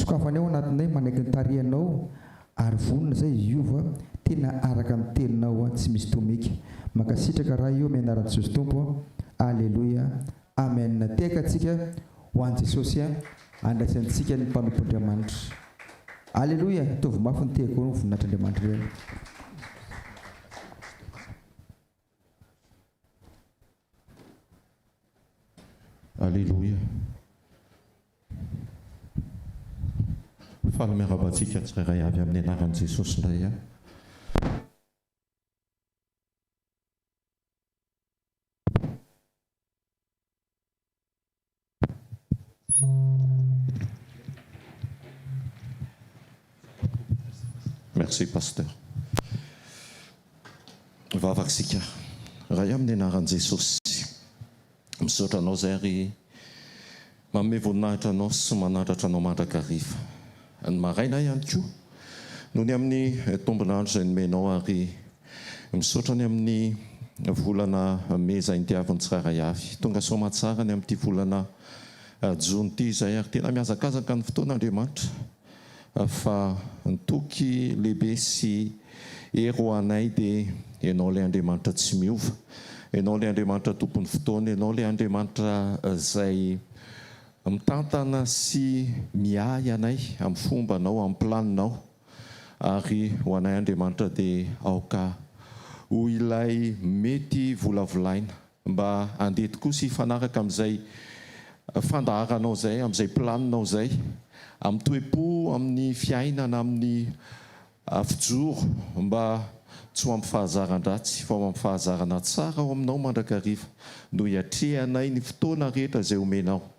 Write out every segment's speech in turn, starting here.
Sokafanay ao anatinay manaiky ny tarihanao ary vonona izay hiova tena araka ny teninao tsy misy tomika. Mankasitraka Ray o amin'ny anaran'i Jesosy Tompo. Aleloia. Amen. Tehaka antsika ho an'i Jesosy andraisantsika ny mpanompon'Andriamanitra. Aleloia. Ataovy mafy ny tehaka ho voninahitr'Andriamanitra irery. Aleloia. Faly miarahaba antsika tsirairay avy amin'ny anaran'i Jesosy indray aho. Merci Pasteur. Vavaka isika. Ray amin'ny anaran'i Jesosy. Misaotra anao izay ary manome voninahitra anao sy manandratra anao mandrakariva. Ny maraina ihany koa noho ny amin'ny tombon'andro izay nomenao ary misaotra ny amin'ny volana mey izay nitiavin'ny tsirairay avy. Tonga soamatsara ny amin'ity volana jona ity izay ary tena mihazakazaka ny fotoana Andriamanitra fa ny toky lehibe sy hery ho anay dia Ianao ilay Andriamanitra tsy miova, Ianao ilay Andriamanitra tompon'ny fotoana, Ianao ilay Andriamanitra izay mitantana sy miahy anay amin'ny fombanao, amin'ny planinao. Ary ho anay Andriamanitra dia aoka ho ilay mety volavolaina mba handeha tokoa sy hifanaraka amin'izay fandaharanao izay, amin'izay planinao izay, amin'ny toe-po, amin'ny fiainana, amin'ny fijoro, mba tsy ho amin'ny fahazaran-dratsy fa ho amin'ny fahazarana tsara ao aminao mandrakariva no hiatrehanay ny fotoana rehetra izay omenao.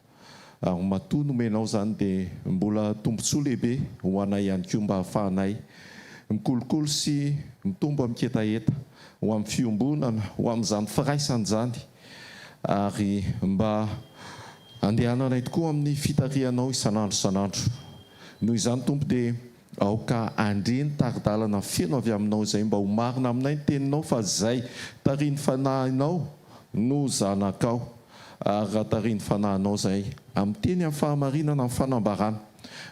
Ary matoa nomenao izany dia mbola tombontsoa lehibe ho anay ihany koa mba hahafahanay mikolokolo sy mitombo amin-ketaheta ho amin'ny fiombonana, ho amin'izany firaisana izany ary mba handehananay tokoa amin'ny fitarihanao isan'andro isan'andro. Noho izany Tompo dia aoka handre ny tari-dalana feno avy aminao izay mba ho marina aminay ny teninao fa izay tarihin'ny Fanahinao no zanakao. Ary raha tarihin'ny Fanahinao izahay, amin'ny teny, amin'ny fahamarinana, amin'ny fanambarana,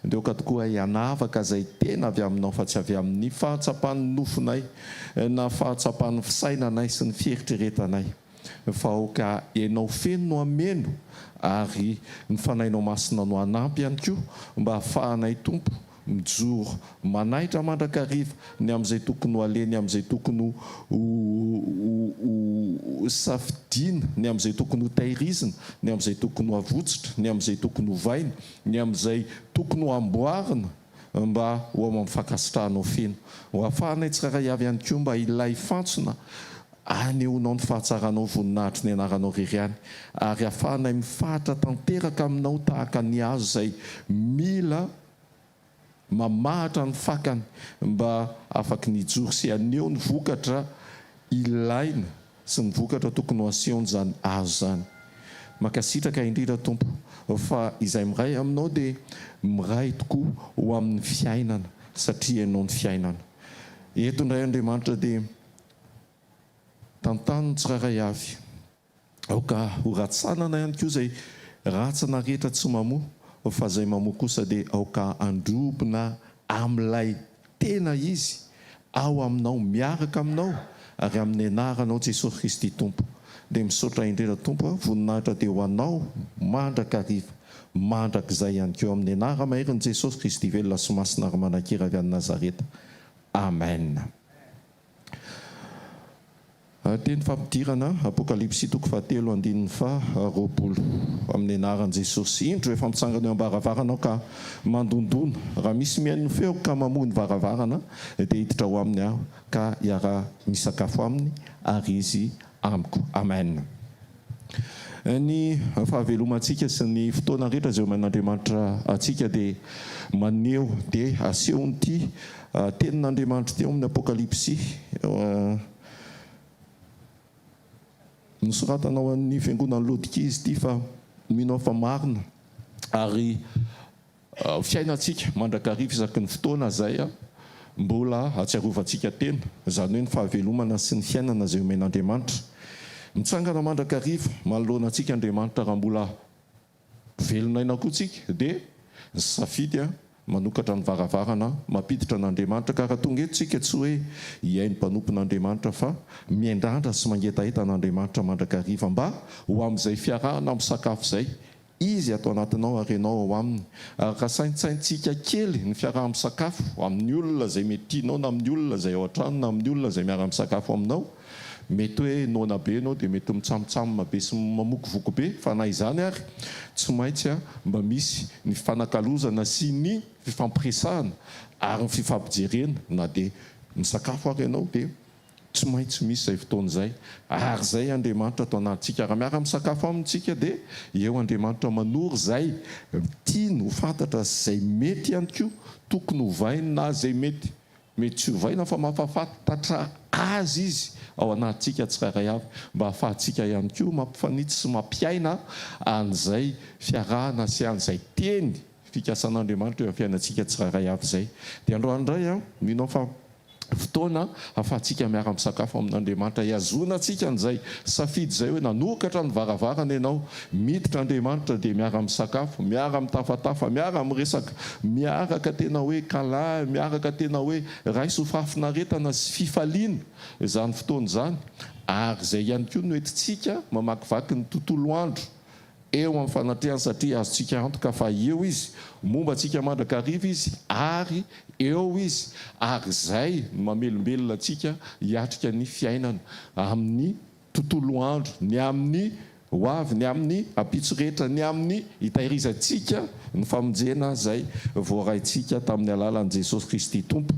dia aoka tokoa hanavaka izay tena avy Aminao fa tsy avy amin'ny fahatsapan'ny nofonay, na fahatsapan'ny fisainanay sy ny fieritreretanay, fa aoka Ianao feno no hameno, ary ny Fanahinao Masina no hanampy ihany koa, mba hahafahanay, Tompo, Mijoro manaitra mandrakariva ny amin'izay tokony ho aleha, ny amin'izay tokony ho safidiana, ny amin'izay tokony ho tahirizina, ny amin'izay tokony ho avotsitra, ny amin'izay tokony hovaina, ny amin'izay tokony ho amboarina mba ho ao amin'ny fankasitrahanao feno. Ho ahafahanay tsirairay avy ihany koa mba ilay fantsona anehoanao ny fahatsaranao voninahitry ny anaranao irery ihany ary ahafahanay mifahatra tanteraka aminao tahaka ny hazo izay mila mamahatra ny fakany mba afaky ny hijoro sy haneho ny vokatra ilaina sy ny vokatra tokony ho asehony izany hazo izany. Mankasitraka indrindra Tompo fa izay miray aminao dia miray tokoa ho amin'ny fiainana satria Ianao ny fiainana. Eto indray Andriamanitra dia tantano ny tsirairay avy. Aoka ho ratsanana ihany koa izay ratsana rehetra tsy mamoa, fa izay mamoa kosa dia aoka handrobona amin'ilay tena izy ao aminao, miaraka aminao, ary amin'ny anaranao Jesosy Kristy Tompo. Dia misaotra indrindra Tompo a, voninahitra dia ho Anao mandrakariva, mandrakizay ihany koa, amin'ny anara-maherin'i Jesosy Kristy velona sy masina ary manan-kery avy any Nazareta. Amen. Teny fampidirana, Apokalypsy toko fahatelo andininy faha 20. Amin'ny anaran'i Jesosy. Indro, efa mitsangana eo am-baravarana aho ka mandondona. Raha misy mihaino ny feoko ka mamoha ny varavarana, dia hiditra ao aminy aho ka hiara-misakafo aminy, ary izy amiko. Amen. Ny fahavelomantsika sy ny fotoana rehetra izay omen'Andriamanitra antsika dia maneho, dia asehon'ity tenin'Andriamanitra ity ao amin'ny Apokalypsy. Nosoratana ho an'ny fiangonan'i Laodikia izy ity fa mino aho fa marina ary fiainantsika mandrakariva isaky ny fotoana izay mbola ahatsiarovantsika tena, izany hoe ny fahavelomana sy ny fiainana izay omen'Andriamanitra. Mitsangana mandrakariva manoloana antsika Andriamanitra raha mbola velon'aina koa tsika dia ny safidy. Manokatra ny varavarana mampiditra an'Andriamanitra. Ka raha tonga eto isika tsy hoe hihaino mpanompon'Andriamanitra fa miandrandra sy mangetaheta an'Andriamanitra mandrakariva mba ho amin'izay fiarahana misakafo izay Izy ato anatinao ary ianao ao Aminy. Ary raha saintsaintsika kely ny fiaraha-misakafo amin'ny olona izay mety tianao na amin'ny olona izay ao an-trano na amin'ny olona izay miara-misakafo aminao, mety hoe noana be ianao dia mety mitsamotsamona be sy mamokovoko be fa na izany ary tsy maintsy mba misy ny fifanakalozana sy ny fifampiresahana ary ny fifampijerena na dia misakafo ary ianao dia Tsy maintsy misy izay fotoana izay, ary izay Andriamanitra ato anatintsika. Raha miara-misakafo Aminy isika dia eo Andriamanitra manoro izay tiany ho fantatra sy izay mety ihany koa tokony hovainy na izay mety mety tsy hovaina fa mampahafantatra Azy Izy ao anatintsika tsirairay avy mba hahafahantsika ihany koa mampifanitsy sy mampiaina an'izay fiarahana sy an'izay teny fikasan'Andriamanitra eo amin'ny fiainantsika tsirairay avy izay. Dia androany indray mino aho fa fotoana ahafahantsika miara-misakafo amin'Andriamanitra, hihazonantsika an'izay safidy izay hoe nanokatra ny varavarana ianao, miditra Andriamanitra dia miara-misakafo, miara-mitafatafa, miara-miresaka, miaraka tena hoe câlin, miaraka tena hoe raiso ho fahafinaretana sy fifaliana izany fotoana izany, ary izay ihany koa no entintsika mamakivaky ny tontolo andro. Eo amin'ny fanatrehany satria azontsika antoka fa eo Izy, momba antsika mandrakariva Izy ary eo Izy ary izay no mamelombelona antsika hiatrika ny fiainana amin'ny tontolo andro, ny amin'ny ho avy, ny amin'ny ampitso rehetra, ny amin'ny hitahirizantsika ny famonjena izay voaraintsika tamin'ny alalan'i Jesosy Kristy Tompo.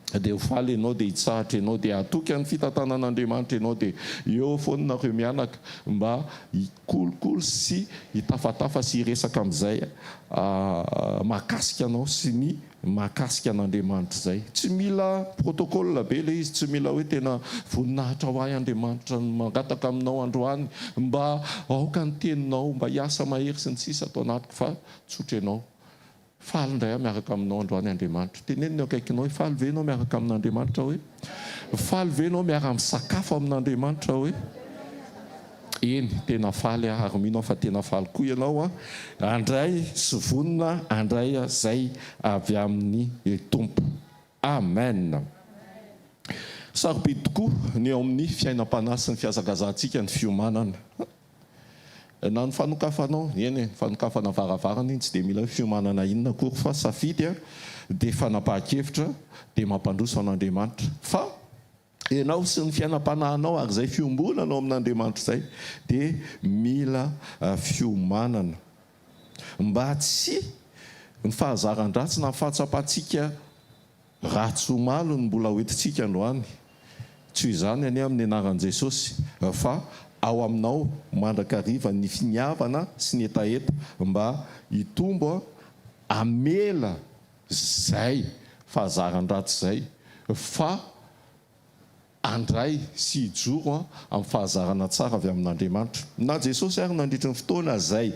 Dia ho faly ianao, dia hitsahatra ianao, dia hatoky an'ny fitantanan'Andriamanitra ianao, dia eo foana nareo mianaka mba hikolokolo sy hitafatafa sy hiresaka amin'izay mahakasika anao sy ny mahakasika an'Andriamanitra izay. Tsy mila protocole be ilay izy, tsy mila hoe tena voninahitra ho ahy Andriamanitra no mangataka aminao androany mba aoka ny teninao mba hiasa mahery sy ny sisa ato anatiko fa tsotra ianao. Faly indray aho miaraka aminao androany Andriamanitra. Teneno ny eo akaikinao hoe faly ve ianao miaraka amin'Andriamanitra hoe? Faly ve ianao miara-misakafo amin'Andriamanitra hoe? Eny, tena faly aho ary mino aho fa tena faly koa ianao an, handray sy vonona handray izay avy amin'ny Tompo. Amen. Sarobidy tokoa ny eo amin'ny fiainam-panahy sy ny fihazakazahantsika ny fiomanana. Na ny fanokafanao, eny e, ny fanokafana varavarana iny tsy dia mila hoe fiomanana inona akory fa safidy dia fanapahan-kevitra dia mampandroso an'Andriamanitra. Fa ianao sy ny fiainam-panahinao ary izay fiombonanao amin'Andriamanitra izay dia mila fiomanana mba tsy ny fahazaran-dratsy na ny fahatsapantsika Ratsy omaly no mbola ho entintsika androany. Tsy ho izany anie amin'ny anaran'i Jesosy fa ao aminao mandrakariva ny finiavana sy ny hetaheta mba hitombo hamela izay fahazaran-dratsy izay fa handray sy hijoro amin'ny fahazarana tsara avy amin'Andriamanitra. Na Jesosy ary nandritry ny fotoana izay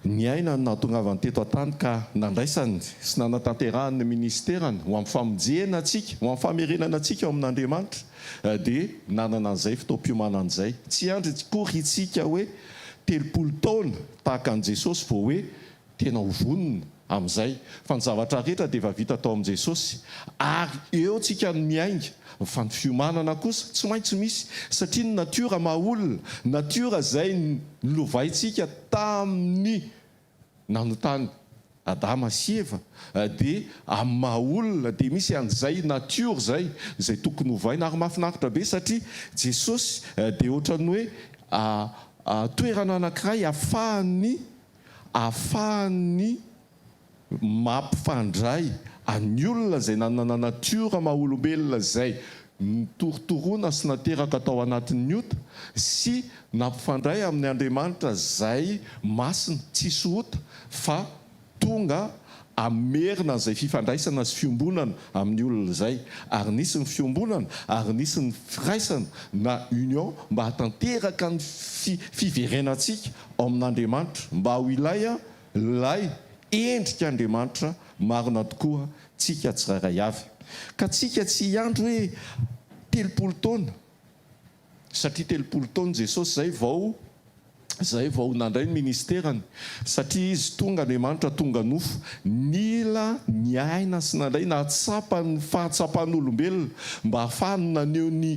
niainany nahatongavany teto an-tany ka nandraisany sy nanatanterahany ny ministerany ho amin'ny famonjena antsika, ho amin'ny famerenana antsika ao amin'Andriamanitra, dia nanana an'izay fotoam-piomanana izay. Tsy hiandry akory isika hoe 30 taona tahaka an'i Jesosy vao hoe Tena ho vonona amin'izay fa ny zavatra rehetra dia efa vita tao amin'i Jesosy ary eo tsika no miainga fa ny fiomanana kosa tsy maintsy misy satria ny natiora maha olona, natiora izay nolovaintsika tamin'ny nanotany Adama sy Eva dia amin'ny maha olona dia misy an'izay natiora izay izay tokony hovaina ary mahafinaritra be satria Jesosy dia ohatran'ny hoe toerana anankiray ahafahan'ny ahafahan'ny mampifandray an'ny olona izay nanana natiora maha olombelona izay notorotoroina sy nateraka tao anatin'ny ota sy nampifandray amin'ny Andriamanitra izay masina tsisy ota fa tonga hamerina an'izay fifandraisana sy fiombonana amin'ny olona izay ary nisy ny fiombonana ary nisy ny firaisana na union mba hahatanteraka ny fiverenantsika ao amin'Andriamanitra mba ho ilay ilay endrik'Andriamanitra marina tokoa tsika tsirairay avy. Ka tsika tsy hiandry hoe 30 taona satria 30 taona Jesosy izay vao. Izay vao nandray ny ministerany, satria Izy tonga Andriamanitra tonga nofo, nila niaina sy nandray nahatsapa ny fahatsapan'olombelona mba hahafahany naneho ny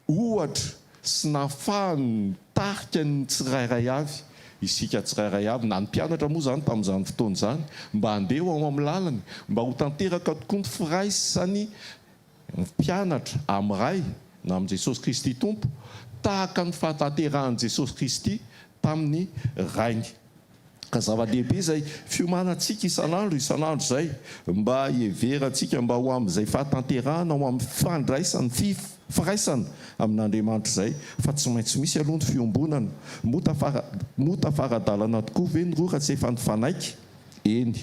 ohatra sy nahafahany nitarika ny tsirairay avy, isika tsirairay avy, na ny mpianatra moa izany tamin'izany fotoana izany, mba handeha ho ao amin'ny lalany, mba ho tanteraka tokoa ny firaisany Ny mpianatra amin'ny Ray na amin'i Jesosy Kristy Tompo, tahaka ny fahatanterahan'i Jesosy Kristy tamin'ny Rainy. Ka zava-dehibe izay fiomanantsika isan'andro isan'andro izay mba hiheverantsika mba ho amin'izay fahatanterahana ho amin'ny fandraisana, firaisana amin'Andriamanitra izay, fa tsy maintsy misy aloha ny fiombonana. Moa tafara, moa tafara-dalana tokoa ve ny roa raha tsy efa nifanaiky? Eny.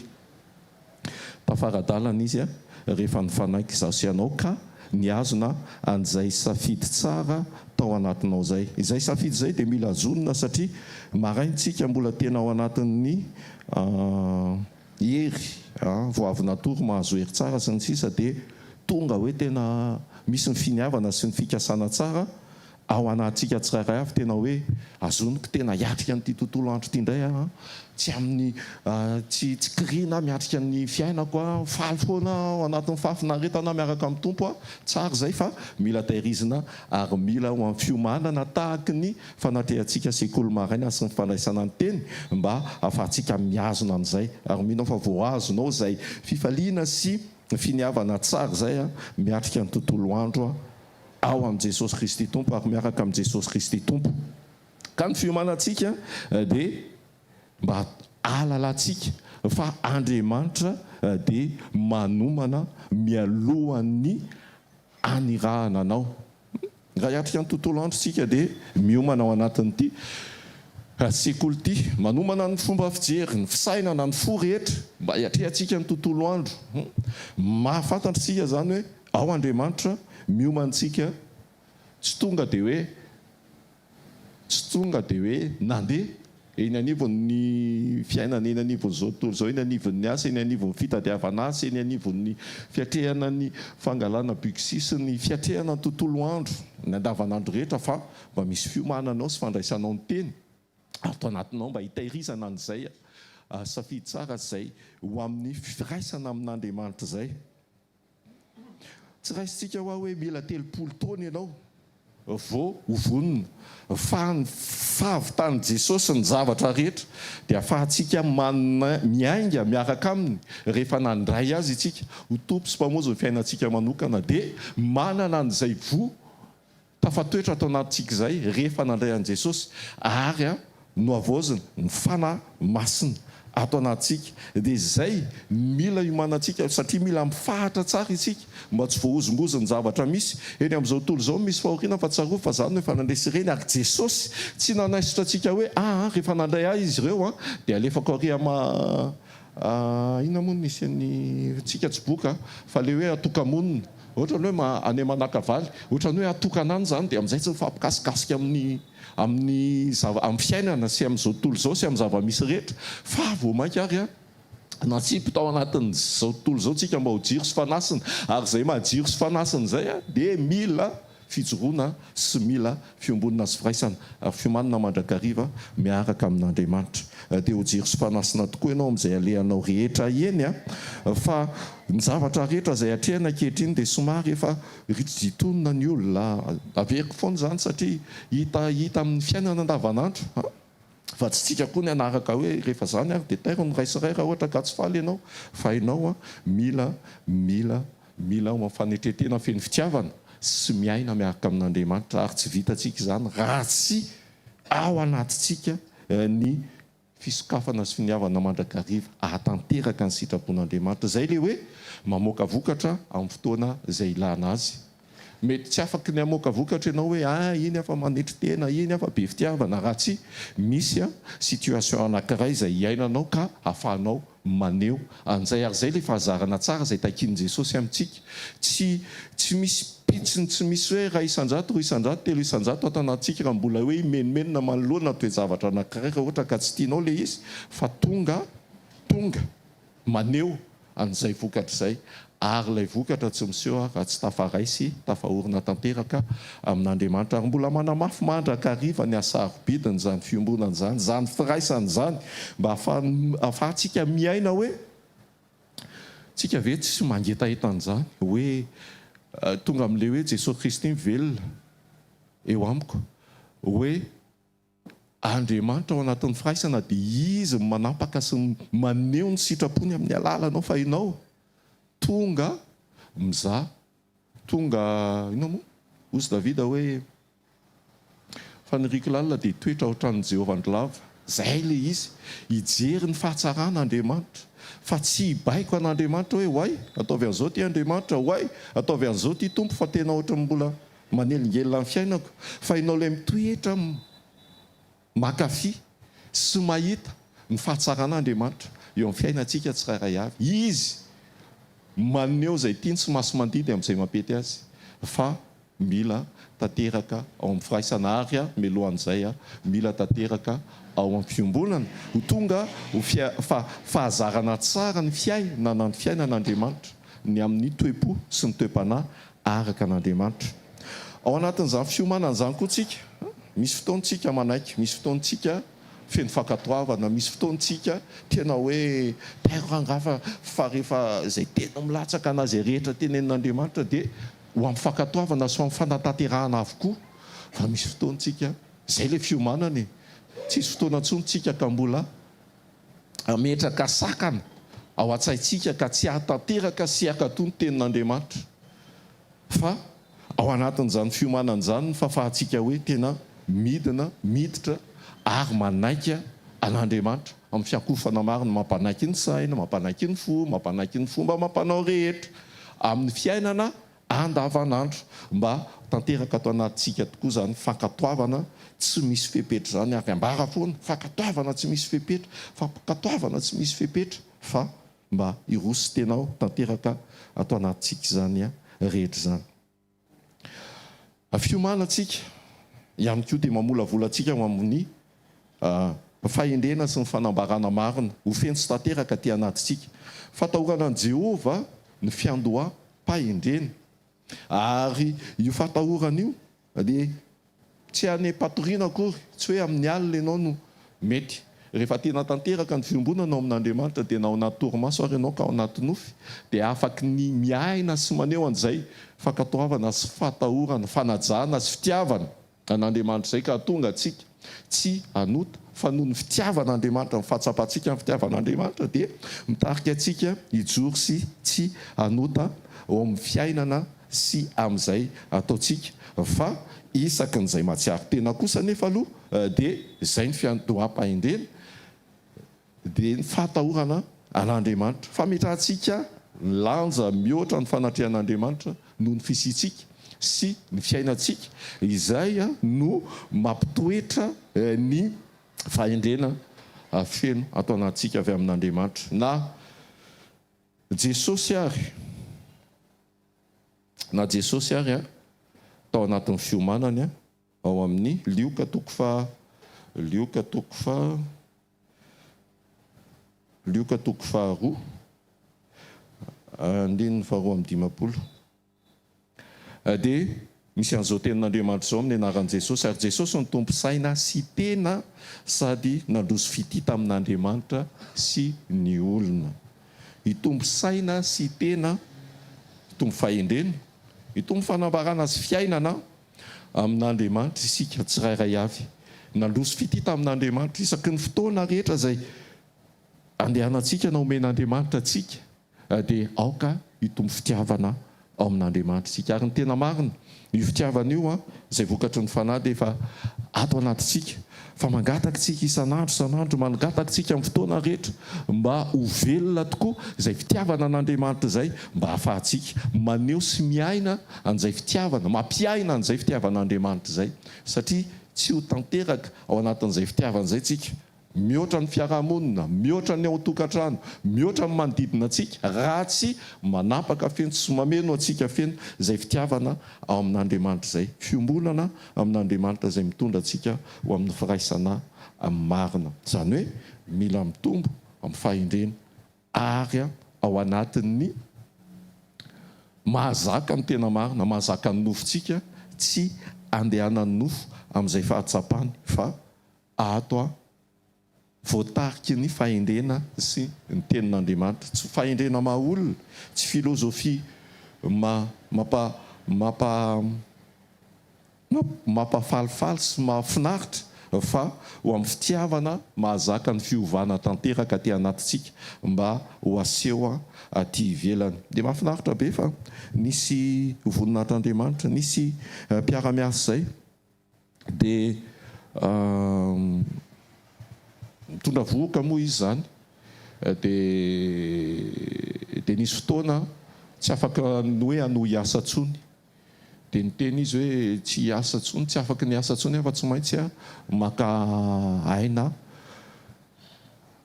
Tafara-dalana izy rehefa nifanaiky izaho sy ianao ka nihazona an'izay safidy tsara tao anatinao izay. Izay safidy izay dia mila hazonina satria marain-tsika mbola tena ao anatin'ny hery, vao avy natory mahazo hery tsara sy ny sisa dia tonga hoe tena misy ny finiavana sy ny fikasana tsara Ao anatintsika tsirairay avy tena hoe azoniko tena hiatrika an'ity tontolo andro ity indray aho an, tsy amin'ny tsy tsy kiriana aho miatrika ny fiainako aho, faly foana aho ao anatin'ny fahafinaretana aho miaraka amin'ny Tompo aho, tsara izay fa mila tahirizina ary mila ho amin'ny fiomanana tahaky ny fanatrehantsika sekoly maraina sy ny fandraisana ny teny mba hahafahantsika mihazona an'izay ary mino aho fa voahazonao izay fifaliana sy finiavana tsara izay miatrika ny tontolo andro ao amin'i Jesosy Kristy Tompo ary miaraka amin'i Jesosy Kristy Tompo. Ka ny fiomanantsika dia mba hahalalantsika fa Andriamanitra dia manomana mialohan'ny anirahana anao. Raha hiatrika ny tontolo andro isika dia miomana ao anatin'ity sekoly ity, manomana ny fomba fijery, ny fisainana, ny fo rehetra mba hiatrehantsika ny tontolo andro. Mahafantatra isika izany hoe Ao Andriamanitra miomana antsika tsy tonga dia hoe tsy tonga dia hoe nandeha eny anivon'ny fiainana, eny anivon'izao tontolo izao, eny anivon'ny asa, eny anivon'ny fitadiavana asa, eny anivon'ny fiatrehana ny fangalana buxi sy ny fiatrehana ny tontolo andro, ny andavanandro rehetra fa mba misy fiomananao sy fandraisanao ny teny ato anatinao mba hitahirizana an'izay safidy tsara izay ho amin'ny firaisana amin'Andriamanitra izay. Tsy raisintsika hoa hoe mila 30 taona ianao vao ho vonona fa ny fahavitan'i Jesosy ny zavatra rehetra dia afahantsika miainga miaraka aminy rehefa nandray azy isika ho Tompo sy Mpamonjy ny fiainantsika manokana dia manana an'izay voa Tafatoetra ato anatintsika izay rehefa nandray an'i Jesosy ary nohavaozina ny Fanahy Masina ato anatintsika. Dia izay no mila iomanantsika satria mila mifahatra tsara isika mba tsy voahozongozon'ny zavatra misy eny amin'izao tontolo izao. Misy fahoriana fa tsarovy fa izaho no efa nandresy ireny ary Jesosy tsy nanaisotra antsika hoe aa rehefa nandray ahy izy ireo an dia alefako ary ama inona moa no misy an'ny tsika tsy boka fa le hoe atoka-monina. Ohatrany hoe any Manakavaly, ohatrany hoe atokana any izany dia amin'izay tsy mifampikasikasika amin'ny amin'ny zava amin'ny fiainana sy amin'izao tontolo izao sy amin'ny zava-misy rehetra fa vao mainka ary natsipy tao anatin'izao tontolo izao tsika mba ho jiro sy fanasina ary izay maha jiro sy fanasina izay dia mila fijoroana sy mila fiombonana sy firaisana ary fiomanana mandrakariva miaraka amin'Andriamanitra. Dia ho jiro sy fanasina tokoa ianao amin'izay alehanao rehetra eny fa ny zavatra rehetra izay atrehina ankehitriny dia somary efa ritsidritonina ny olona. Averiko foana izany satria hita hita amin'ny fiainana andavanandro fa tsy tsika koa ny hanaraka hoe rehefa izany ary dia tairo ny ray sy ray raha ohatra ka tsy faly ianao fa ianao mila mila Mila ao amin'ny fanetren-tena feno fitiavana sy miaina miaraka amin'Andriamanitra ary tsy vitantsika izany raha tsy ao anatintsika ny fisokafana sy finiavana mandrakariva hahatanteraka ny sitrapon'Andriamanitra. Izay ilay hoe mamoaka vokatra amin'ny fotoana izay ilana azy. Mety tsy afaky ny hamoaka vokatra ianao hoe ah iny aho fa manetry tena, iny aho fa be fitiavana raha tsy misy situation anankiray izay iainanao ka ahafahanao maneho an'izay ary izay ilay fahazarana tsara izay takian'i Jesosy amintsika. Tsy tsy misy pitsiny tsy misy hoe 1%, 2%, 3% ato anatintsika raha mbola hoe himenomenona manoloana toe-javatra anankiray raha ohatra ka tsy tianao ilay izy fa tonga tonga maneho. an'izay vokatra izay, ary ilay vokatra tsy miseho raha tsy tafaray sy tafaorina tanteraka amin'Andriamanitra. Ary mbola manamafy mandrakariva ny hasarobidin'izany fiombonana izany, izany firaisana izany, mba ahafahantsika miaina hoe, tsika ve tsy mangetaheta an'izany, hoe tonga amin'ilay hoe Jesoa Kristy mivelona eo amiko, hoe Andriamanitra ao anatin'ny firaisana dia Izy no manampaka sy maneho ny sitrapony amin'ny alalanao fa ianao tonga mizaha, tonga inona moa? Hozy Davida hoe faniriako lalina dia hitoetra ao an-tranon'i Jehovah andro lava. Izay ilay izy, hijery ny fahatsaran'Andriamanitra fa tsy hibaiko an'Andriamanitra hoe oay ataovy an'izao ity Andriamanitra, oay ataovy an'izao ity Tompo fa tena ohatran'ny mbola Manelingelina ny fiainako fa ianao ilay mitoetra mankafy sy mahita ny fahatsaran'Andriamanitra eo amin'ny fiainantsika tsirairay avy. Izy maneho izay tiany sy masi-mandidy amin'izay mampety azy fa mila tanteraka ao amin'ny firaisana ary mialohan'izay mila tanteraka ao amin'ny fiombonana ho tonga ho fahazarana tsara ny fiainana ny fiainan'Andriamanitra ny amin'ny toe-po sy ny toe-panahy araka an'Andriamanitra. Ao anatin'izany fiomanana izany koa tsika, misy fotoana tsika manaiky, misy fotoana tsika feno fankatoavana, misy fotoana tsika tena hoe tairo rangaha fa fa rehefa izay teny milatsaka na izay rehetra tenenin'Andriamanitra dia ho amin'ny fankatoavana sy ho amin'ny fanatanterahana avokoa. Fa misy fotoana tsika, izay ilay fiomanana e, tsisy fotoana intsony tsika ka mbola hametraka sakana ao an-tsaintsika ka tsy hahatanteraka sy hankatò ny Tenin'Andriamanitra. Fa ao anatin'izany fiomanana izany ny fahafahantsika hoe tena midina, miditra ary manaiky an'Andriamanitra amin'ny fiankofana marina, mampanaiky ny saina, mampanaiky ny fo, mampanaiky ny fomba amam-panao rehetra amin'ny fiainana andavanandro mba ho tanteraka ato anatintsika tokoa izany fankatoavana tsy misy fepetra izany ary ambara foana, fankatoavana tsy misy fepetra, fankatoavana tsy misy fepetra fa mba hiroso tena ho tanteraka ato anatintsika izany rehetra izany. Fiomanantsika ihany koa dia mamolavola antsika ho amin'ny fahendrena sy ny fanambarana marina ho feno sy tanteraka aty anatintsika. Fatahorana an'i Jehovah ny fiandoham pahendrena. Ary io fatahorana io dia tsy any am-patoriana akory, tsy hoe amin'ny alina ianao no mety. Rehefa tena tanteraka ny fiombonana ao amin'Andriamanitra dia na ao anaty torimaso ary ianao ka ao anaty nofy dia afaky ny miaina sy maneho an'izay fankatoavana sy fatahorana, fanajana sy fitiavana. An'Andriamanitra izay ka hahatonga antsika tsy hanota, fa noho ny fitiavan'Andriamanitra, ny fahatsapantsika ny fitiavan'Andriamanitra dia mitarika antsika hijoro sy tsy hanota ao amin'ny fiainana sy amin'izay ataontsika, fa isaky ny izay mahatsiaro tena kosa anefa aloha dia izay ny fiandoham-pahendrena, dia ny fahatahorana an'Andriamanitra. Fametrahantsika lanja mihoatra ny fanatrehan'Andriamanitra noho ny fisiantsika sy ny fiainantsika, izay no mampitoetra ny fahendrena feno ato anatintsika avy amin'Andriamanitra. Na Jesosy ary, na Jesosy ary tao anatin'ny fiomanany, Ao amin'ny Lioka toko faha Lioka toko faha Lioka toko faharoa andininy faharoa amby 50 dia misy an'izao tenin'Andriamanitra izao amin'ny anaran'i Jesosy, Ary Jesosy no Tompo saina sy tena sady nandroso fitia tamin'Andriamanitra sy ny olona. Hitombo saina sy tena, hitombo fahendrena, hitombo fanambarana sy fiainana amin'Andriamanitra isika tsirairay avy. Nandroso fitia tamin'Andriamanitra isaky ny fotoana rehetra izay andehanantsika na omen'Andriamanitra antsika dia aoka hitombo fitiavana ao amin'Andriamanitra isika. Ary ny tena marina, io fitiavana io izay vokatry ny Fanahy dia efa ato anatintsika fa mangataka isika isan'andro isan'andro, mangataka isika amin'ny fotoana rehetra mba ho velona tokoa izay fitiavana an'Andriamanitra izay mba hahafahantsika maneho sy miaina an'izay fitiavana, mampiaina an'izay fitiavan'Andriamanitra izay, satria tsy ho tanteraka ao anatin'izay fitiavana izay tsika, mihoatra ny fiarahamonina, mihoatra ny ao an-tokantrano, mihoatra ny manodidina antsika, raha tsy manapaka feno sy mameno antsika feno izay fitiavana ao amin'Andriamanitra izay, fiombonana amin'Andriamanitra izay mitondra antsika ho amin'ny firaisana marina. Izany hoe mila mitombo amin'ny fahendrena ary. ao anatin'ny mahazaka ny tena marina, mahazaka ny nofontsika, tsy andehanan'ny nofo amin'izay fahatsapany fa ato a voatariky ny fahendrena sy ny tenin'Andriamanitra. Tsy fahendrena maha olona, tsy filozofia ma mampa mampa mampafalifaly sy mahafinaritra fa ho amin'ny fitiavana mahazaka ny fiovana tanteraka aty anatintsika mba ho aseho aty ivelany. Dia mahafinaritra be fa nisy voninahitr'Andriamanitra, nisy mpiara-miasa izay dia mitondra vohoka moa izy izany dia dia nisy fotoana tsy afaka ny hoe hanohy asa intsony. Dia niteny izy hoe tsy hiasa intsony, tsy afaky ny hiasa intsony aho fa tsy maintsy maka aina,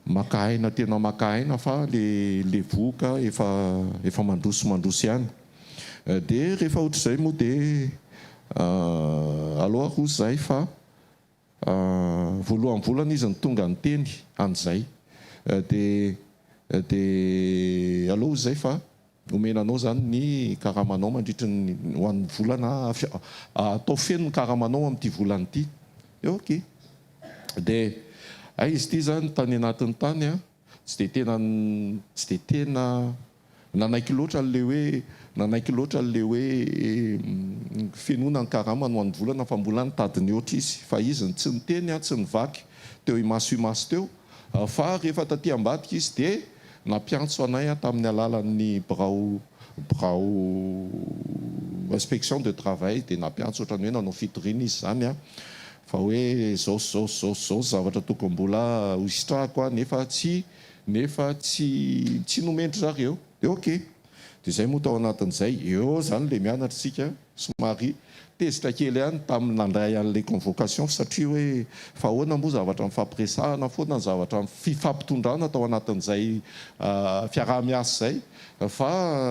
maka aina tena maka aina fa le le vohoka efa efa mandroso mandroso ihany. Dia rehefa ohatr'izay moa dia aleo aho hozy izahay fa voalohan'ny volana izy no tonga niteny an'izay. Dia dia aleo hozy izay fa Omena anao izany ny karamanao mandritry ny ho an'ny volana atao feno ny karamanao amin'ity volana ity. Dia ok. Dia hay izy ity izany tany anatiny tany an, tsy dia tena tsy dia tena nanaiky loatra an'ilay hoe nanaiky loatra an'ilay hoe fenoina ny karamany ho an'ny volana fa mbola nitady nihoatra izy. Fa izy tsy niteny an, tsy nivaky teo imaso imaso teo. Fa rehefa taty ambadika izy dia nampiantso anay tamin'ny alalan'ny birao birao inspection de travail dia nampiantso ohatran'ny hoe nanao fitoriana izy izany an, fa hoe izao sy izao sy izao sy izao ny zavatra tokony mbola ho sitrahako an, nefa tsy nefa tsy tsy nomen-dry zareo. Dia ok. Dia izay moa tao anatin'izay, eo izany ilay mianatra isika somary tezitra kely ihany tamin'ny nandray an'ilay convocation satria hoe fa ahoana moa zavatra nifampiresahana foana ny zavatra fifampitondrana tao anatin'izay fiaraha-miasa izay fa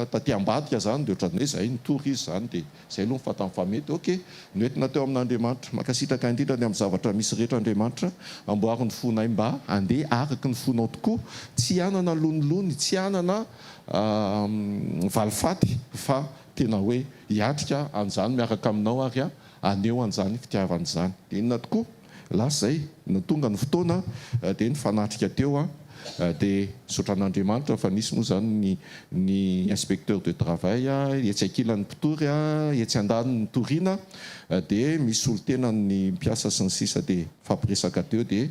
taty ambadika izany dia ohatran'ny hoe izay nitory izy izany dia izay aloha ny fantany fa mety ok noentina teo amin'Andriamanitra mankasitraka indrindra ny amin'ny zavatra misy rehetra Andriamanitra amboary ny fonay mba handeha araka ny fonao tokoa tsy hanana lonilony tsy hanana valifaty fa tena hoe hiatrika an'izany miaraka aminao ary haneho an'izany fitiavana izany. Dia inona tokoa? Lasa izay, no tonga ny fotoana dia nifanatrika teo aho dia misaotra an'Andriamanitra fa nisy moa izany ny ny inspecteur de travail etsy ankilan'ny mpitory, etsy andaniny nitoriana dia misy solontenan'ny mpiasa sy ny sisa dia nifampiresaka teo dia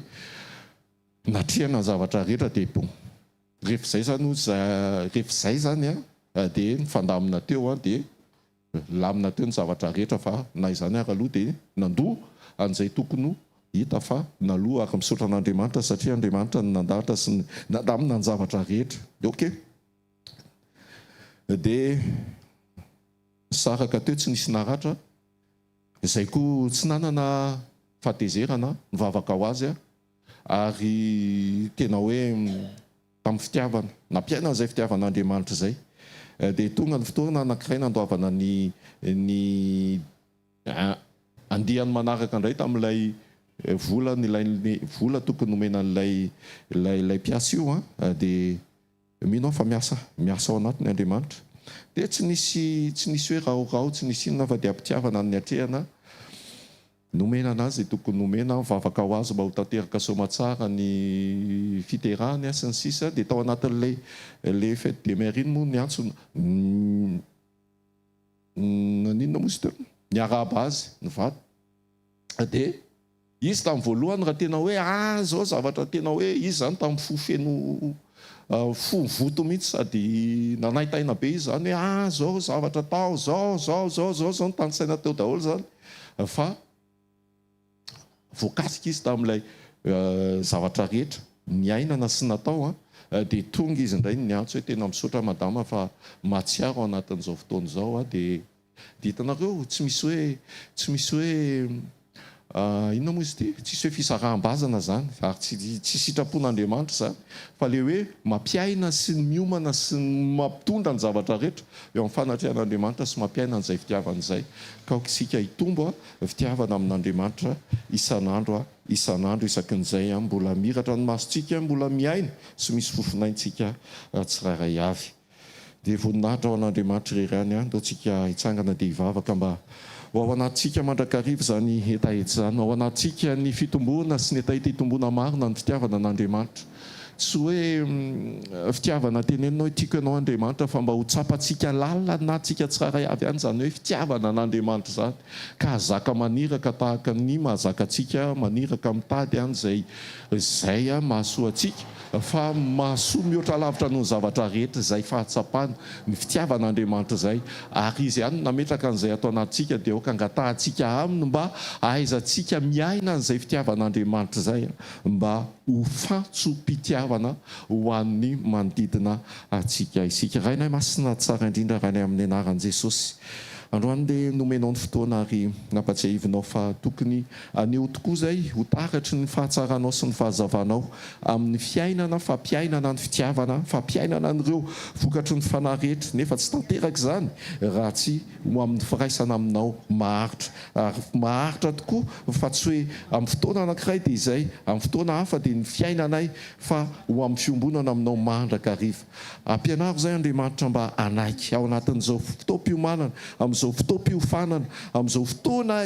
natrehana ny zavatra rehetra dia bon. Rehefa izay izany hozy rehefa izay izany an dia nifandamina teo an dia nilamina teo ny zavatra rehetra fa na izany ary aloha dia nandoa an'izay tokony ho hita fa naloa ary misaotra an'Andriamanitra satria Andriamanitra no nandahatra sy nandamina ny zavatra rehetra. Dia ok. Dia nisaraka teo tsy nisy naratra. Izay koa tsy nanana fahatezerana, nivavaka ho azy aho ary tena hoe tamin'ny fitiavana, nampiaina an'izay fitiavan'Andriamanitra izay. Dia tonga ny fotoana anankiray nandoavana ny ny andiany manaraka indray tamin'ilay vola nilain'ny vola tokony nomena an'ilay ilay ilay mpiasa io an, dia Mino aho fa miasa, miasa ao anatiny Andriamanitra. Dia tsy nisy, tsy nisy hoe raorao, tsy nisy inona fa dia am-pitiavana no niatrehana, nomena anazy izay tokony nomena, mivavaka ho azy mba ho tanteraka soamatsara ny fiterahany sy ny sisa Dia tao anatin'ilay, ilay fête des mères iny moa niantso, naninona moa izy teo? Niarahaba azy nivady. Dia izy tamin'ny voalohany raha tena hoe ah zao zavatra tena hoe izy zany tamin'ny fo feno fo mivoto mihitsy sady nanaintaina be izy zany hoe ah zao zavatra tao zao zao zao zao zao nitanisaina teo daholo zany fa voakasika izy tamin'ilay zavatra rehetra niainana sy natao an dia tonga izy indray niantso hoe tena misaotra madama fa mahatsiaro ao anatin'izao fotoana izao aho dia Dia hitanareo, tsy misy hoe, tsy misy hoe Inona moa izy ity? Tsisy hoe fisaraham-bazana izany, ary tsy tsy sitrapon'Andriamanitra izany, fa ilay hoe mampiaina sy ny miomana sy ny mampitondra ny zavatra rehetra eo amin'ny fanatrehan'Andriamanitra sy mampiaina an'izay fitiavana izay. Ka aoka isika hitombo fitiavana amin'Andriamanitra isan'andro isan'andro isaky ny izay mbola miratra ny masontsika, mbola miaina sy misy fofonaintsika tsirairay avy. Dia voninahitra ho an'Andriamanitra irery ihany an! Ndao tsika hitsangana dia hivavaka mba ho ao anatintsika mandrakariva izany hetaheta izany, ao anatintsika ny fitomboana sy ny hetaheta hitomboana marina ny fitiavana an'Andriamanitra. Tsy hoe fitiavana tenenina hoe tiako ianao Andriamanitra fa mba ho tsapantsika lalina anatintsika tsirairay avy ihany izany hoe fitiavana an'Andriamanitra izany ka hahazaka maniraka tahaka ny mahazaka antsika maniraka mitady an'izay izay mahasoa antsika fa mahasoa mihoatra lavitra noho ny zavatra rehetra izay fahatsapana ny fitiavan'Andriamanitra izay, ary Izy ihany no nametraka an'izay ato anatintsika, dia aoka angatahantsika Aminy mba hahaizantsika miaina an'izay fitiavan'Andriamanitra izay, mba ho fantsom-pitiavana ho an'ny manodidina antsika isika. Rainay Masina tsara indrindra, Rainay amin'ny anaran'i Jesosy, androany dia nomenao ny fotoana ary nampatsiahivinao fa tokony haneho tokoa izay ho taratry ny fahatsaranao sy ny fahazavanao amin'ny fiainana, fampiainana ny fitiavana, fampiainana an'ireo vokatry ny fanahy rehetra, nefa tsy tanteraka izany raha tsy ho amin'ny firaisana aminao maharitra, ary maharitra tokoa fa tsy hoe amin'ny fotoana anankiray dia izay, amin'ny fotoana hafa dia ny fiainanay fa ho amin'ny fiombonana aminao mandrakariva. Ampianaro izay Andriamanitra mba hanaiky ao anatin'izao fotoam-piomanana, amin'izao fotoam-piofanana, amin'izao fotoana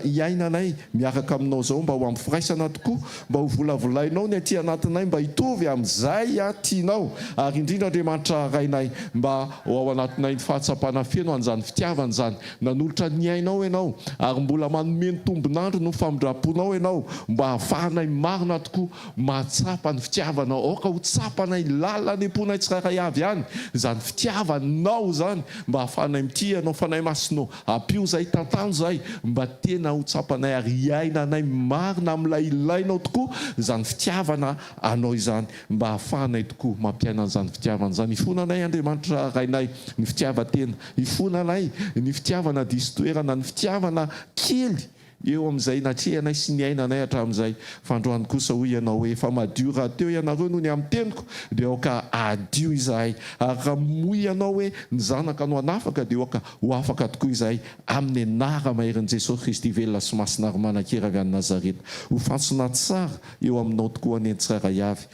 iainanay miaraka aminao izao mba ho amin'ny firaisana tokoa, mba ho volavolainao ny aty anatinay mba hitovy amin'izay tianao, ary indrindra Andriamanitra Rainay mba ho ao anatinay ny fahatsapana feno an'izany fitiavana izany. Nanolotra ny ainao Ianao ary mbola manome ny tombon'andro noho famindram-ponao Ianao mba hahafahanay marina tokoa Mahatsapa ny fitiavanao. Aoka ho tsapanay lalina any am-ponay tsirairay avy any izany fitiavanao izany mba hahafahanay mitia Anao. Fanahy Masina ô, ampio izahay, tantano izahay mba tena ho tsapanay ary hiainanay marina amin'ilay ilainao tokoa izany fitiavana Anao izany mba hahafahanay tokoa mampiaina an'izany fitiavana izany. Ifonanay Andriamanitra Rainay ny fitiavan-tena. Ifonanay ny fitiavana diso toerana, ny fitiavana kely Eo amin'izay natrehanay sy niainanay hatramin'izay. Fa androany kosa hoy Ianao hoe, Efa madio rahateo ianareo noho ny amin'ny teniko, dia aoka hadio izahay. Ary raha moy Ianao hoe, Ny Zanaka no hanafaka, dia aoka ho afaka tokoa izahay, amin'ny anara-maherin'i Jesosy Kristy velona sy masina ary manan-kery avy any Nazareta. Ho fantsona tsara eo aminao tokoa anie ny tsirairay avy.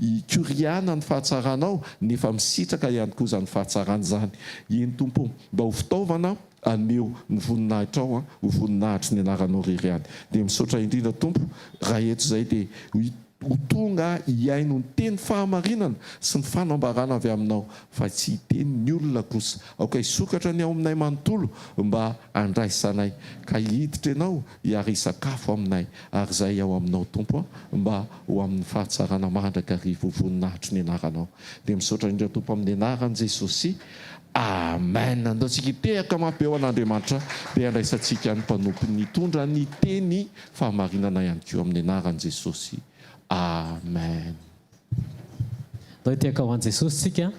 Hikoriana ny fahatsaranao, nefa misitraka ihany koa izany fahatsarana izany. Eny Tompo, mba ho fitaovana Haneho ny voninahitrao an, ho voninahitry ny anaranao irery ihany. Dia misaotra indrindra Tompo, raha eto izay dia ho tonga hihaino ny teny fahamarinana sy ny fanambarana avy aminao, fa tsy hiteny ny olona kosa. Aoka hisokatra ny ao aminay manontolo mba handraisanay, ka hiditra Ianao hiary hisakafo aminay, ary izay ao aminao Tompo an, mba ho amin'ny fahatsarana mandrakariva ho voninahitry ny anaranao. Dia misaotra indrindra Tompo amin'ny anaran'i Jesosy. Amen! Andao tsika hitehaka mafy be ho an'Andriamanitra dia handraisantsika ny mpanompony hitondra ny teny fahamarinana ihany koa amin'ny anaran'i Jesosy. Amen! Ndao hitehaka ho an'i Jesosy tsika.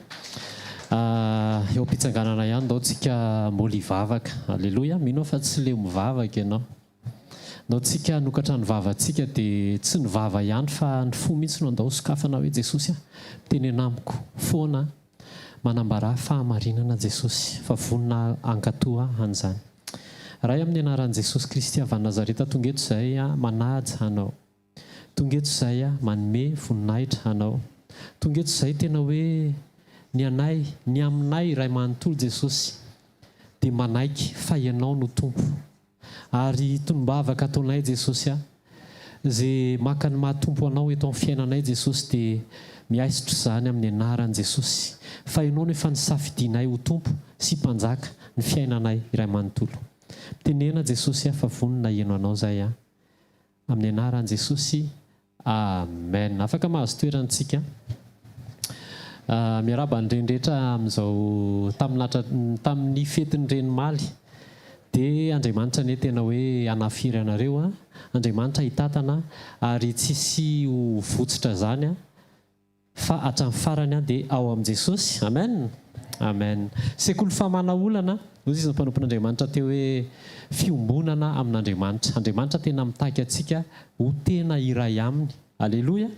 Eo am-pitsanganana ihany ndao tsika mbola hivavaka. Aleloia! Mino aho fa tsy leo mivavaka ianao. Ndao tsika hanokatra ny vavantsika dia tsy ny vava ihany fa ny fo mihitsy no andao sokafana hoe Jesosy a! Mitenena amiko foana a! Manambarà fahamarinana Jesosy fa vonona hankatò aho an'izany. Ray amin'ny anaran'i Jesosy Kristy avy any Nazareta tonga eto izahay aho manaja Anao. Tonga eto izahay aho manome voninahitra Anao. Tonga eto izahay tena hoe ny anay, ny aminay Ray manontolo Jesosy dia manaiky fa Ianao no Tompo. Ary tonom-bavaka ataonay Jesosy a, ze maka ny maha Tompo Anao eto amin'ny fiainanay Jesosy dia miaisotra izany amin'ny anaran'i Jesosy fa Ianao no efa nisafidianay ho Tompo sy Mpanjaka ny fiainanay iray manontolo. Mitenena Jesosy a fa vonona hieno Anao zay a. Amin'ny anaran'i Jesosy Amen. Afaka mahazo toerana tsika. Miarahaba ny reny rehetra amin'izao tamin'atra tamin'ny fetin'ny reny omaly. Dia Andriamanitra anie tena hoe hanafiry anareo an. Andriamanitra hitantana ary tsisy ho votsitra zany an. Fa hatramin'ny farany an dia ao amin'i Jesosy. Amen. Amen. Sekoly famahana olana, hoy izy ny mpanompon'Andriamanitra teo hoe fiombonana amin'Andriamanitra. Andriamanitra tena mitaky antsika ho tena iray aminy. Aleloia.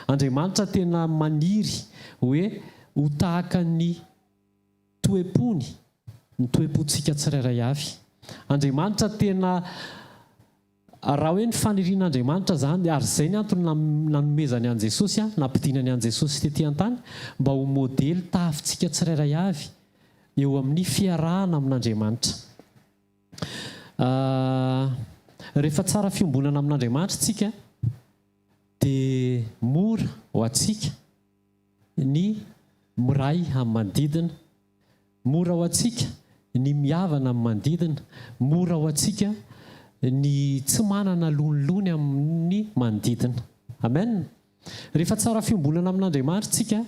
Andriamanitra tena maniry hoe ho tahaka ny toe-pony ny toe-pontsika tsirairay avy. Andriamanitra tena Raha hoe ny fanirian'Andriamanitra izany, ary izay ny antony nanomezany an'i Jesosy, nampidinany an'i Jesosy tety an-tany, mba ho modely tahafintsika tsirairay avy eo amin'ny fiarahana amin'Andriamanitra. Rehefa tsara fiombonana amin'Andriamanitra isika, dia mora ho antsika ny miray amin'ny manodidina. Mora ho antsika ny mihavana amin'ny manodidina, mora ho antsika ny tsy manana lonilony amin'ny manodidina. Amen! Rehefa tsara fiombonana amin'Andriamanitra isika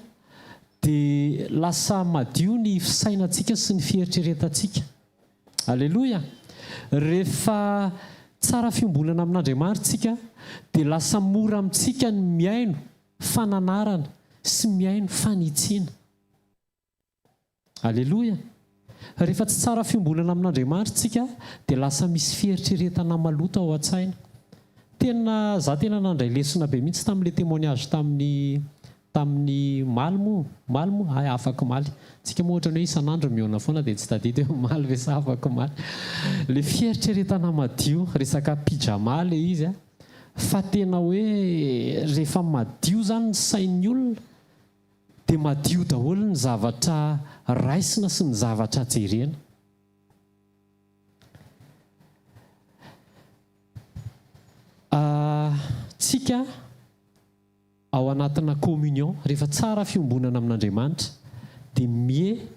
dia lasa madio ny fisainantsika sy ny fieritreretantsika. Aleloia! Rehefa tsara fiombonana amin'Andriamanitra isika dia lasa mora amintsika ny mihaino fananarana sy mihaino fanitsiana. Aleloia! Rehefa tsy tsara fiombonana amin'Andriamanitra tsika dia lasa misy fieritreretana maloto ao an-tsaina. Tena za tena nandray lesona be mihitsy tamin'ilay témoignage tamin'ny tamin'ny omaly moa, omaly moa? Hay afak'omaly. Tsika moa ohatran'ny hoe isan'andro mihaona foana dia tsy tadidy hoe omaly ve sa afak'omaly. Ilay fieritreretana madio, resaka pyjama ilay izy an, fa tena hoe rehefa madio izany ny sain'ny olona dia madio daholo ny zavatra raisina sy ny zavatra jerena. Tsika ao anatina communion, rehefa tsara fiombonana amin'Andriamanitra dia mie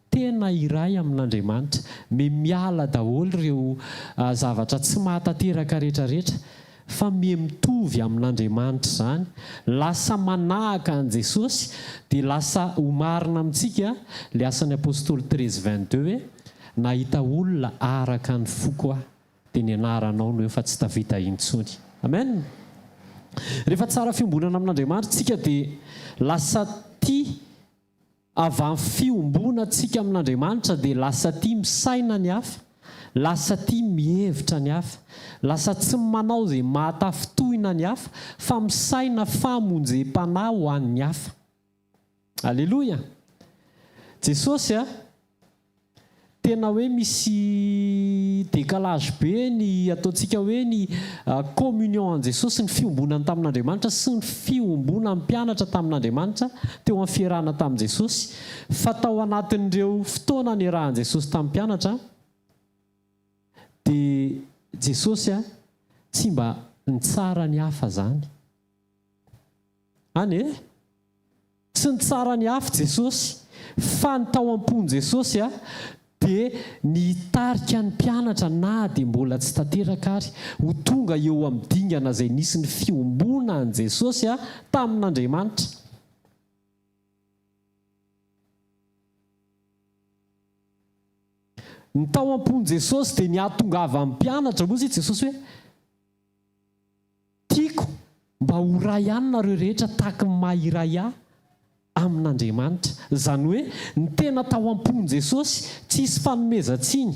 tena iray amin'Andriamanitra, me miala daholo ireo zavatra tsy mahatanteraka rehetra rehetra fa miha mitovy amin'Andriamanitra izany, lasa manahaka an'i Jesosy, dia lasa ho marina amintsika ilay Asan'ny Apostoly 13 22 hoe, nahita olona araka ny foko aho, dia ny anaranao no eo fa tsy Davida intsony. Amen! Rehefa tsara fiombonana amin'Andriamanitra isika dia lasa tia Avy amin'ny fiombonantsika amin'Andriamanitra dia lasa tia misaina ny hafa, lasa tia mihevitra ny hafa, lasa tsy manao izay mahatafintohina ny hafa fa misaina famonjem-panahy ho an'ny hafa. Aleloia! Jesosy a! Tena hoe misy décalage be ny ataontsika hoe ny communion an'i Jesosy, ny fiombonany tamin'Andriamanitra sy ny fiombonan'ny mpianatra tamin'Andriamanitra teo amin'ny fiarahana tamin'i Jesosy. Fa tao anatin'ireo fotoana niarahan'i Jesosy tamin'ny mpianatra dia Jesosy tsy mba nitsara ny hafa izany. Any e! Tsy nitsara ny hafa Jesosy, fa ny tao am-pon'i Jesosy dia ny hitarika ny mpianatra na dia mbola tsy tanteraka ary, ho tonga eo amin'ny dingana izay nisy ny fiombonan'i Jesosy tamin'Andriamanitra. Ny tao am-pon'i Jesosy dia ny hahatongavan'ny mpianatra, hoy Jesosy hoe, Tiako mba ho iray ihany nareo rehetra tahaky ny maha iray ahy amin'Andriamanitra. Izany hoe ny tena tao am-pon'i Jesosy tsisy fanomezan-tsiny,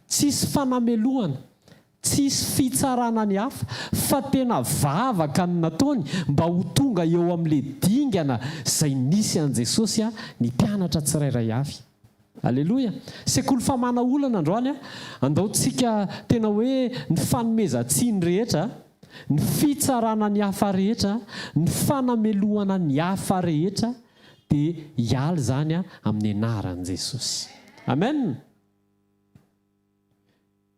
tsisy fanamelohana, tsisy fitsarana ny hafa fa tena vavaka no nataony mba ho tonga eo amin'ilay dingana izay nisy an'i Jesosy ny mpianatra tsirairay avy. Aleloia! Sekoly famahana olana androany a! Andao tsika tena hoe ny fanomezan-tsiny rehetra, ny fitsarana ny hafa rehetra, ny fanamelohana ny hafa rehetra dia hiala izany amin'ny anaran'i Jesosy. Amen!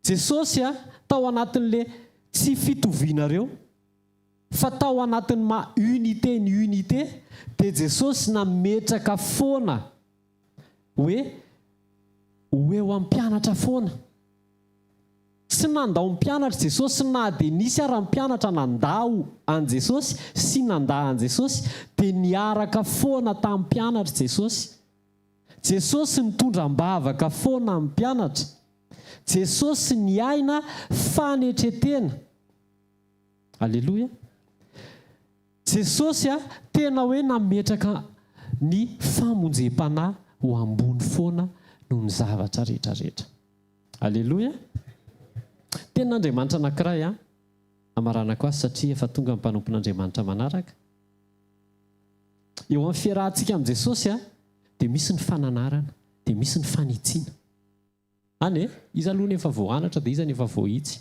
Jesosy a, tao anatin'le tsy fitovianareo, fa tao anatin'ny maha unité ny unité dia Jesosy nametraka foana hoe ho eo amin'ny mpianatra foana. Tsy nandao ny mpianatra Jesosy na dia nisy ara ny mpianatra nandao an'i Jesosy sy nandà an'i Jesosy dia niaraka foana tamin'ny mpianatra Jesosy. Jesosy nitondra am-bavaka foana ny mpianatra. Jesosy niaina fanetretena. Aleloia. Jesosy a, tena hoe nametraka. ny famonjem-panahy ho ambony foana noho ny zavatra rehetra rehetra. Aleloia! Tenin'Andriamanitra anankiray an, amaranako azy satria efa tonga ny mpanompon'Andriamanitra manaraka. Eo amin'ny fiarahantsika amin'i Jesosy an, dia misy ny fananarana, dia misy ny fanitsiana. Any e! Iza aloha no efa voanatra dia iza no efa voahitsy?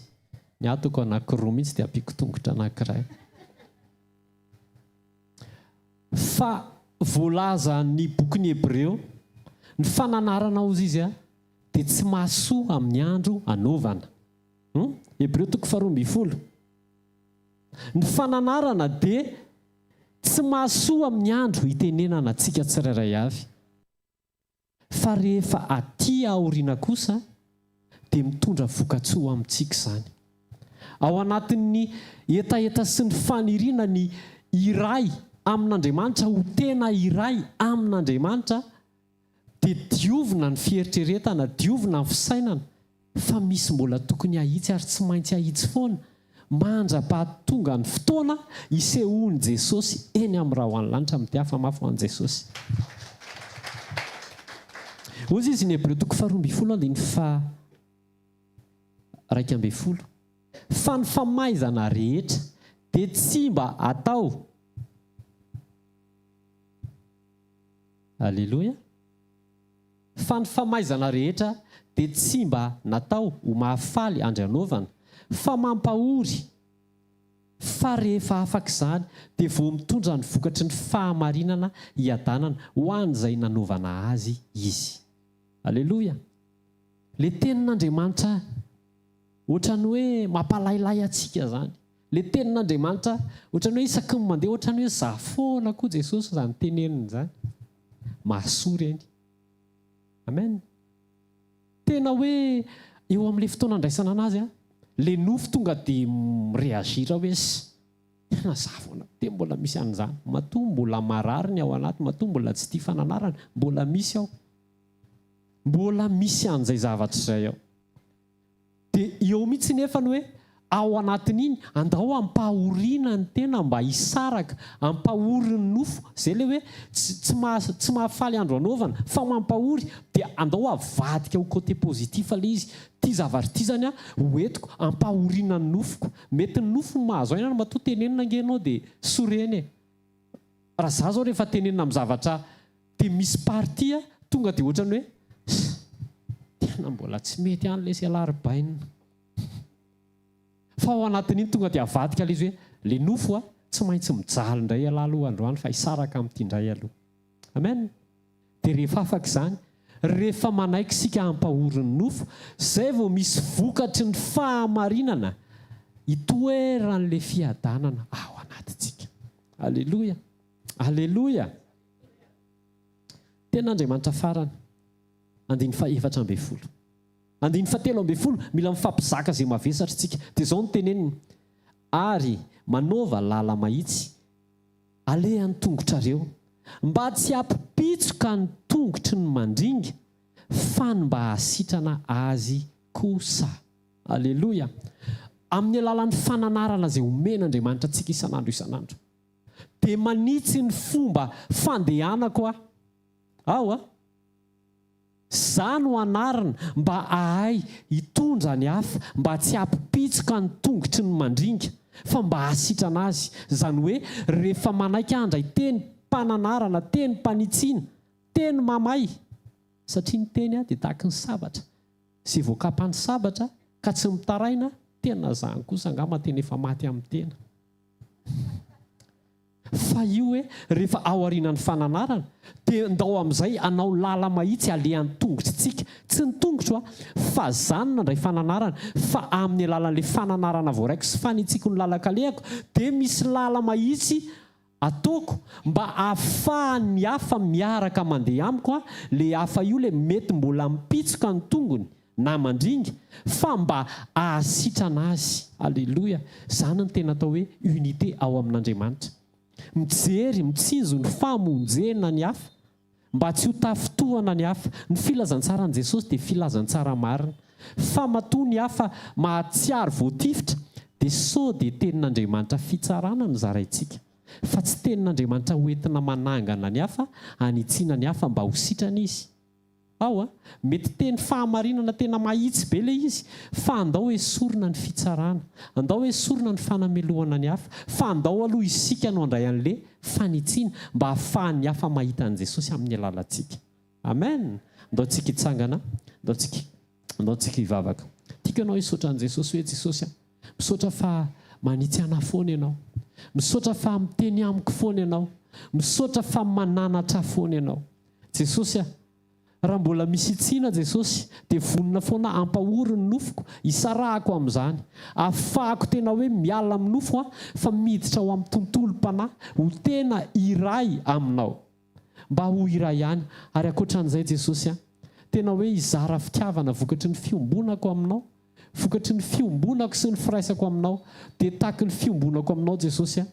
Ny ahy toko anankiroa mihitsy dia ampiako tongotra anankiray. Fa voalazan'ny bokin'ny Hebreo, ny fananarana hozy izy a, dia tsy mahasoa amin'ny andro anaovana. Hum? Hebreo toko faharoa ambin'ny folo. Ny fananarana dia tsy mahasoa amin'ny andro itenenana antsika tsirairay avy. Fa rehefa aty aoriana kosa dia mitondra vokatsoa amintsika izany. Ao anatin'ny hetaheta sy ny faniriana ny hiray amin'Andriamanitra ho tena iray amin'Andriamanitra dia diovina ny fieritreretana, diovina ny fisainana fa misy mbola tokony hahitsy ary tsy maintsy hahitsy foana mandra-pahatonga ny fotoana hisehoan'i Jesosy eny amin'ny rahon'ny lanitra Mitiafa mafy ho an'i Jesosy. Hoy izy ny Hebreo toko faharoa ambin'ny folo andininy faha-11, Fa ny famaizana rehetra dia tsy mba atao. Aleloia. Fa ny famaizana rehetra dia tsy mba natao ho mahafaly andrianaovana, fa mampahory, fa rehefa afaka izany dia vao mitondra ny vokatry ny fahamarinana hiadanana ho an'izay nanaovana azy izy. Aleloia! Le tenin'Andriamanitra ohatran'ny hoe mampalailay antsika izany. Le tenin'Andriamanitra ohatran'ny hoe isaky ny mandeha ohatran'ny hoe za foana koa Jesosy izany teneniny izany. Mahasoa ireny. Amen. Tena hoe eo amin'ilay fotoana andraisana anazy an, le nofo tonga dia mi-réagir hoe tena za foana dia mbola misy an'izany. Matoa mbola marary ny ao anaty, matoa mbola tsy tia fananarana, mbola misy ao. Mbola misy an'izay zavatra izay ao. Dia eo mihitsy nefa ny hoe ao anatin'iny, andao ampahoriana ny tena mba hisaraka, ampahory ny nofo, izay ilay hoe tsy tsy maha tsy mahafaly andro anaovana fa mampahory, dia andao avadika ho côté positif ilay izy, ity zavatra ity izany an, ho entiko ampahoriana ny nofoko, mety ny nofo no mahazo aina matoa tenenina ange ianao dia sorena e! Raha za zao rehefa tenenina amin'ny zavatra dia misy partie tonga dia ohatran'ny hoe tena mbola tsy mety ihany lesy ialahy ry bainina. Fa ao anatin'iny tonga dia avadika ilay izy hoe le nofo a, tsy maintsy mijaly indray ialahy aloha androany fa hisaraka amin'ity indray aloha. Amen. Dia rehefa afaka izany, rehefa manaiky isika hampahory ny nofo, izay vao misy vokatry ny fahamarinana itoeran'ilay fiadanana ao anatintsika. Aleloia! Aleloia! Tenin'Andriamanitra farany, andininy faha-14. Andininy faha-13, mila mifampizaka izay mavesatra isika. Dia izao no teneniny, Ary manaova lala-mahitsy, alehan'ny tongotrareo, mba tsy hampipitsoka ny tongotry ny mandringa, fa ny mba hahasitrana azy kosa. Aleloia! Amin'ny alalan'ny fananarana izay omen'Andriamanitra antsika isan'andro isan'andro, dia manitsy ny fomba fandehanako aho. Aho a! Za no anarina mba hahay hitondra ny hafa, mba tsy hampipitsoka ny tongotry ny mandringa, fa mba hahasitrana azy. Izany hoe, rehefa manaiky handray tenim-pananarana, tenim-panitsiana, teny mamay, satria ny teny dia tahaky ny sabatra, Izay voakapan'ny sabatra ka tsy mitaraina, tena zany kosa angamba tena efa maty amin'ny tena. Fa io hoe rehefa aorianan'ny fananarana dia ndao amin'izay hanao lala-mahitsy alehan'ny tongotr'tsika. Tsy ny tongotro a, fa za no nandray fananarana, fa amin'ny alalan'ilay fananarana voaraiko sy fanitsiako ny lalan-kalehako dia misy lala-mahitsy Ataoko mba ahafahan'ny hafa miaraka mandeha amiko a, le hafa io le mety mbola mipitsoka ny tongony na mandringa fa mba ahasitrana azy. Aleloia! Zany no tena atao hoe unité ao amin'Andriamanitra. Mijery, mitsinjo ny famonjena ny hafa Mba tsy ho tafintohana ny hafa. Ny filazantsaran'i Jesosy dia filazantsara marina. Fa matoa ny hafa mahatsiaro voatifitra dia sao dia tenin'Andriamanitra fitsarana no zaraintsika. Fa tsy tenin'Andriamanitra ho entina manangana ny hafa, hanitsiana ny hafa mba ho sitrana izy. Ao a! Mety teny fahamarinana tena mahitsy be ilay izy, fa andao esorina ny fitsarana, andao esorina ny fanamelohana ny hafa, fa andao aloha isika no handray an'le fanitsiana mba hahafahan'ny hafa mahita an'i Jesosy amin'ny alalantsika. Amen! Andao tsika hitsangana, andao tsika, andao tsika hivavaka. Tiako ianao hisaotra an'i Jesosy hoe, Jesosy a, misaotra fa manitsy anah foana ianao. Misaotra fa miteny amiko foana ianao. Misaotra fa mananatra ahy foana ianao. Jesosy a, raha mbola misy hitsiana Jesosy dia vonona foana hampahory ny nofoko, hisarahako amin'izany. Ahafahako tena hoe miala amin'ny nofo aho fa miditra ao amin'ny tontolom-panahy ho tena iray aminao. Mba ho iray ihany. Ary ankoatran'izay Jesosy a, tena hoe hizara fitiavana vokatry ny fiombonako aminao, vokatry ny fiombonako sy ny firaisako aminao, dia tahaky ny fiombonako aminao Jesosy a,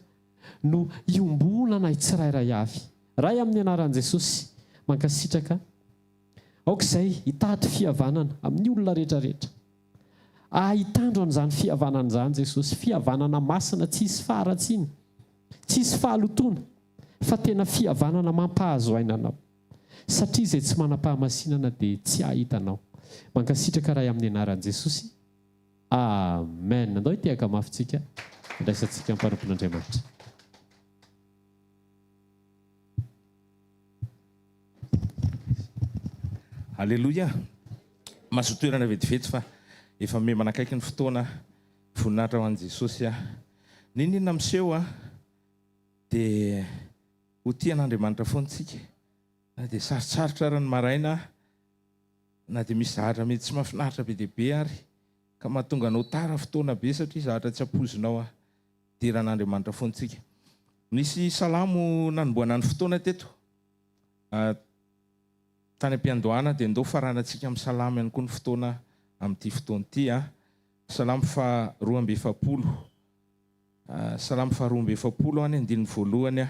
no iombonanay tsirairay avy. Ray amin'ny anaran'i Jesosy, mankasitraka. Aoka izay hitady fihavanana amin'ny olona rehetra rehetra. Ahy hitandro an'izany fihavanana izany Jesosy, fihavanana masina tsisy faharatsiana, tsisy fahalotoana, fa tena fihavanana mampahazo aina anao. Satria izay tsy manam-pahamasinana dia tsy hahita anao. Mankasitraka Ray amin'ny anaran'i Jesosy. Amen. Andao hitehaka mafy tsika, andraisantsika ny mpanompon'Andriamanitra. Aleloia! Mazoto toerana vetivety fa efa miha manakaiky ny fotoana. Voninahitra ho an'i Jesosy a! N'inon'inona miseho a, dia ho tia an'Andriamanitra foana isika. Na dia sarotsarotra ary ny maraina, na dia misy zavatra mety tsy mahafinaritra be dia be ary, ka mahatonga anao tara fotoana be satria zavatra tsy ampoizinao a. Dera an'Andriamanitra foana isika. Nisy salamo nanombohana ny fotoana teto. Tany am-piandohana dia ndao faranantsika amin'ny salamo ihany koa ny fotoana amin'ity fotoana ity. Salamo faha 42. Salamo faha 42 any andininy voalohany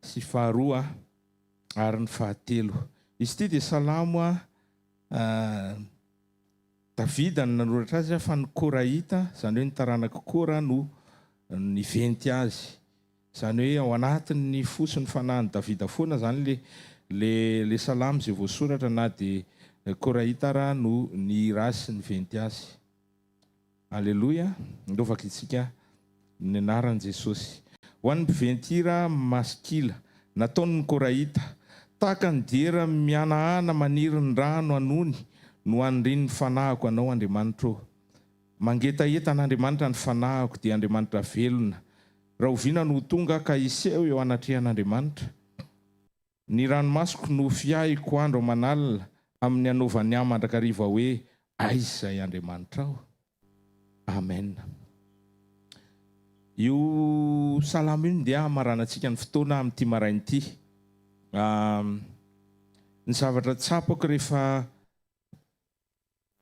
sy faharoa ary ny fahatelo. Izy ity dia salamo Davida no nanoratra azy fa ny Korahita, izany hoe ny taranak'i Kora no niventy azy. Izany hoe ao anatin'ny fo sy ny fanahin'i Davida foana izany le le le salamo izay voasoratra na dia Korahita ara no nihira azy sy niventy azy. Aleloia! Ndao vakintsika ny anaran'i Jesosy. Ho an'ny mpiventy hira maskila, nataon'ny Korahita. Tahaka ny diera mihanahana maniry ny rano an'ony no anirian'ny fanahiko Anao, Andriamanitro ô. Mangetaheta an'Andriamanitra ny fanahiko, dia Andriamanitra velona. Rahoviana no ho tonga ka hiseho eo anatrehan'Andriamanitra? Ny ranomasoko no fiahiko andro aman'alina amin'ny anaovany ahy mandrakariva hoe, Aiza izay Andriamanitrao? Amen. Io salamo io ndeha hamaranantsika ny fotoana amin'ity maraina ity. Ny zavatra tsapako rehefa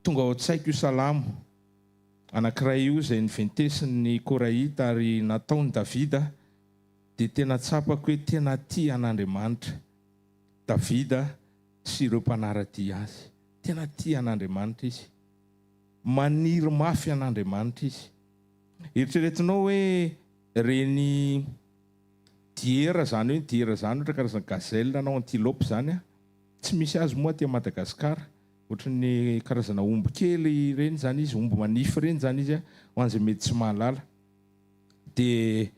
tonga ao an-tsaiko io salamo anankiray io izay noventesin'ny Korahita ary nataon'i Davida dia tena tsapako hoe tena tia an'Andriamanitra Davida sy ireo mpanara-dia azy. Tena tia an'Andriamanitra izy. Maniry mafy an'Andriamanitra izy. Eritreretinao hoe ireny diera izany hoe diera izany ohatra karazana gazelle na antilope izany an, tsy misy azy moa aty Madagasikara, ohatry ny karazana omby kely ireny izany izy, omby manify ireny izany izy ho an'izay mety tsy mahalala. Dia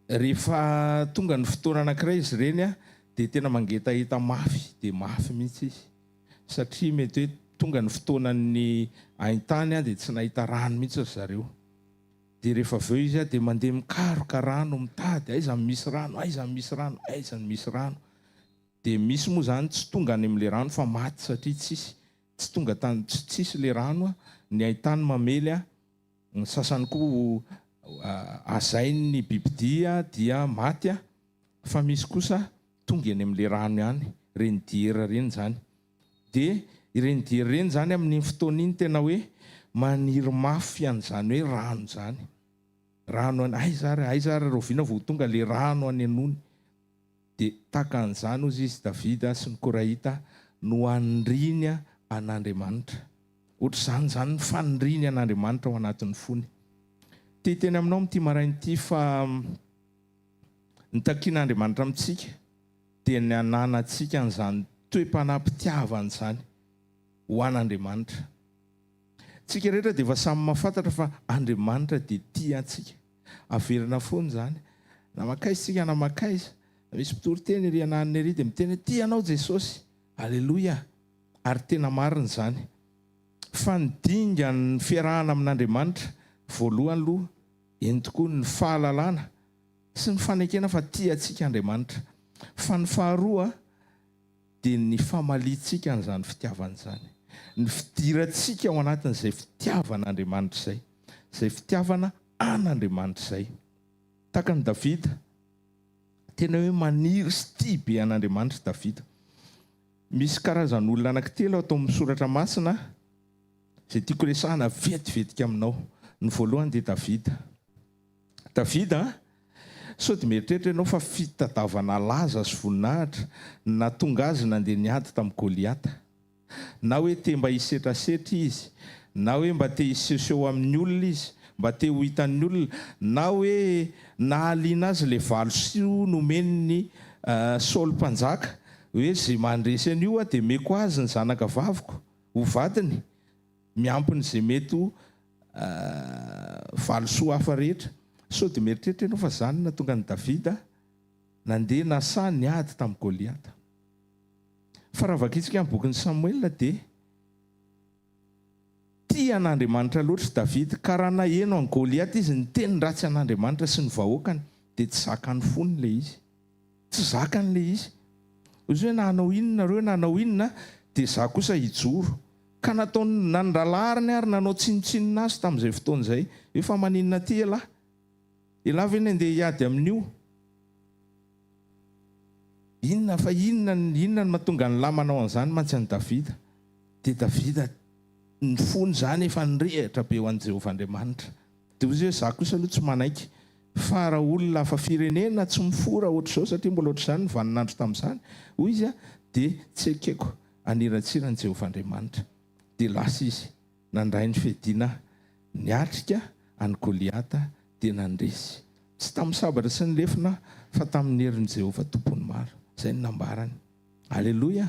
rehefa tonga ny fotoana anankiray izy ireny an, dia tena mangetaheta mafy dia mafy mihitsy izy. Satria mety hoe tonga ny fotoanan'ny haintany dia tsy nahita rano mihitsy ry zareo. Dia rehefa avy eo izy dia mandeha mikaroka rano, mitady, aiza no misy rano, aiza no misy rano, aiza no misy rano. Dia misy moa izany tsy tonga any amin'ilay rano fa maty satria tsisy, tsy tonga tany, tsisy ilay rano, ny haintany mamely, ny sasany koa hazain'ny bibidia dia maty, fa misy kosa tonga eny amin'ilay rano ihany, ireny diera ireny izany. Dia ireny diera ireny izany amin'iny fotoana iny tena hoe maniry mafy an'izany hoe rano izany. Rano any, aiza ary, aiza ary, rahoviana vao ho tonga ilay rano any an'ony. Dia tahaka an'izany hozy izy Davida sy ny Korahita no aniriany an'Andriamanitra. Ohatr'izany izany ny faniriany an'Andriamanitra ao anatin'ny fony. Te hiteny aminao amin'ity maraina ity fa ny takian'Andriamanitra amintsika dia ny hananantsika an'izany toe-panahim-pitiavana izany ho an'Andriamanitra. Tsika rehetra dia efa samy mahafantatra fa Andriamanitra dia tia antsika. Averina foana izany. Na mankaiza isika na mankaiza, na misy mpitory teny ery ananona ery dia miteny hoe tia anao Jesosy. Aleloia! Ary tena marina izany. Fa ny dingan'ny fiarahana amin'Andriamanitra, voalohany aloha, eny tokoa, ny fahalalana sy ny fanekena fa tia antsika Andriamanitra. Fa ny faharoa dia ny famaliantsika an'izany fitiavana izany. Ny fidirantsika ao anatin'izay fitiavan'Andriamanitra izay. Izay fitiavana an'Andriamanitra izay. Tahaka an'i Davida, tena hoe maniry sy tia be an'Andriamanitra i Davida. Misy karazan'olona anankitelo ato amin'ny Soratra Masina izay tiako resahana vetivetika aminao. Ny voalohany dia Davida. Davida a! Sao dia mieritreritra ianao fa fitadiavana laza sy voninahitra no nahatonga azy nandeha niady tamin'i Goliata? Na hoe te mba hisetrasetra izy, na hoe mba te hisehoseho amin'ny olona izy, mba te ho hitan'ny olona, na hoe nahaliana azy ilay valisoa nomen'i Saoly Mpanjaka, hoe izay mandresy an'io aho dia omeko azy ny zanaka vaviko ho vadiny, miampy ny izay mety ho valisoa hafa rehetra. Sao dia mieritreritra ianao fa izany no nahatonga an'i Davida nandeha nasahy niady tamin'i Goliata. Fa raha vakintsika ny bokin'i Samoela dia tia an'Andriamanitra loatra i Davida, ka raha naheno an'i Goliata izy niteny ratsy an'Andriamanitra sy ny vahoakany dia tsy zakan'ny fony ilay izy. Tsy zakany ilay izy. Hoy izy hoe na hanao inona nareo na hanao inona dia izaho kosa hijoro. Ka nataony, na ny rahalahiny ary nanao tsinontsinona azy tamin'izay fotoana izay, hoe fa maninona aty ialahy? Ialahy ve ny handeha hiady amin'io? Inona fa inona inona no mahatonga an'lah manao an'izany mantsy an'i Davida? Dia Davida, ny fony izany efa nirehitra be ho an'i Jehovah Andriamanitra. Dia hoy izy hoe, Izaho kosa aloha tsy manaiky, fa raha olona hafa firenena tsy mifora ohatr'izao, satria mbola ohatr'izany ny vaninandro tamin'izany, hoy izy, dia tsy ekeko haniratsira an'i Jehovah Andriamanitra. Dia lasa izy, nandray ny fiadiana niatrika an'i Goliata, dia nandresy. Tsy tamin'ny sabatra sy ny lefona, fa tamin'ny herin'i Jehovah Tompon'ny maro. Izay no nambarany. Aleloia!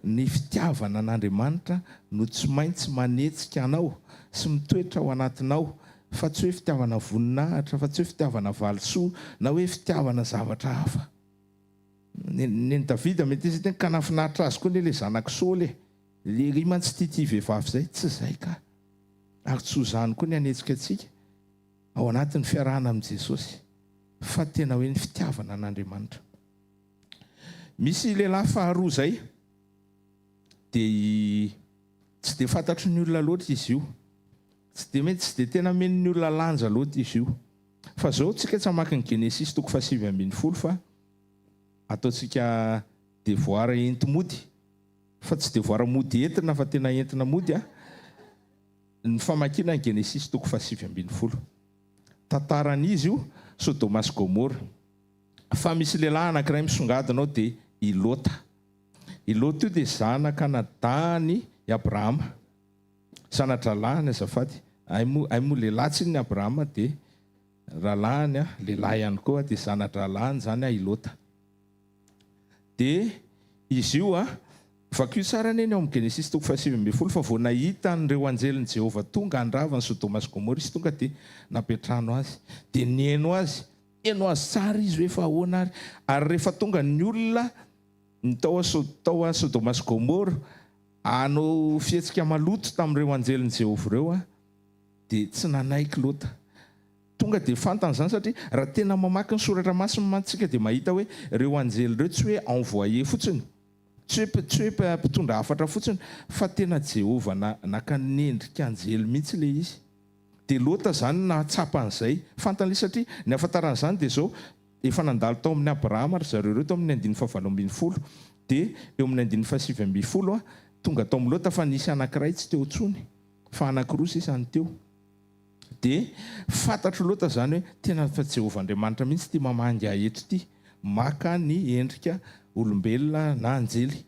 Ny fitiavana an'Andriamanitra no tsy maintsy manetsika anao sy mitoetra ao anatinao, fa tsy hoe fitiavana voninahitra, fa tsy hoe fitiavana valisoa, na hoe fitiavana zavatra hafa. Nen'i Davida mety hisy hiteny, ka nahafinaritra azy koa anie ilay zanak'i Saoly e! Lery mantsy ity tia vehivavy izay, tsy izay ka! Ary tsy ho izany koa ny hanetsika antsika ao anatin'ny fiarahana amin'i Jesosy, fa tena hoe ny fitiavana an'Andriamanitra. Misy lehilahy faharoa izay, dia i, tsy dia fantatry ny olona loatra izy io. Tsy dia mety, tsy dia tena omen'ny olona lanja loatra izy io. Fa izao, tsika tsy hamaky ny Genesisy toko faha-19 fa ataontsika devoir enti-mody, fa tsy devoir mody entina fa tena entina mody an, ny famakiana ny Genesisy toko faha-19. Tantaran'izy io, Sodoma sy Gomora. Fa misy lehilahy anankiray misongadina ao dia i Lota. I Lota io dia zanaka anadahin'i Abrahama. Zana-drahalahiny azafady. Hay moa, hay moa lehilahy tsinona i Abrahama dia rahalahiny, lehilahy ihany koa, dia zana-drahalahiny izany i Lota. Dia izy io a, vakio tsara anie ny ao amin'ny Genesisy toko faha-19 fa vao nahita an'ireo anjelin'i Jehovah tonga handrava an'i Sodoma sy Gomora izy tonga dia nampiantrano azy. Dia nihaino azy, nihaino azy tsara izy hoe fa ahoana ary. Ary rehefa tonga ny olona ny tao tao Sodoma sy Gomora hanao fihetsika maloto tamin'ireo anjelin'i Jehovah ireo dia tsy nanaiky Lota. Tonga dia fantany izany satria raha tena mamaky ny soratra masina mantsy isika dia mahita hoe ireo anjely ireo tsy hoe envoyé fotsiny, tsy hoe tsy hoe mpitondra hafatra fotsiny fa tena Jehovah naka ny endrika anjely mihitsy ilay izy. Dia Lota izany nahatsapa an'izay. Fantany ilay izy satria ny ahafantarany izany dia izao, efa nandalo tao amin'i Abrahama ry zareo ireo tao amin'ny andininy fahavalo ambin'ny folo, dia eo amin'ny andininy faha-19 tonga tao amin'i Lota fa nisy anankiray tsy teo intsony fa anankiroa sisa no teo. Dia fantatr'i Lota izany hoe tena fa Jehovah Andriamanitra mihitsy ity mamangy ahy eto ity, maka ny endrika olombelona na anjely.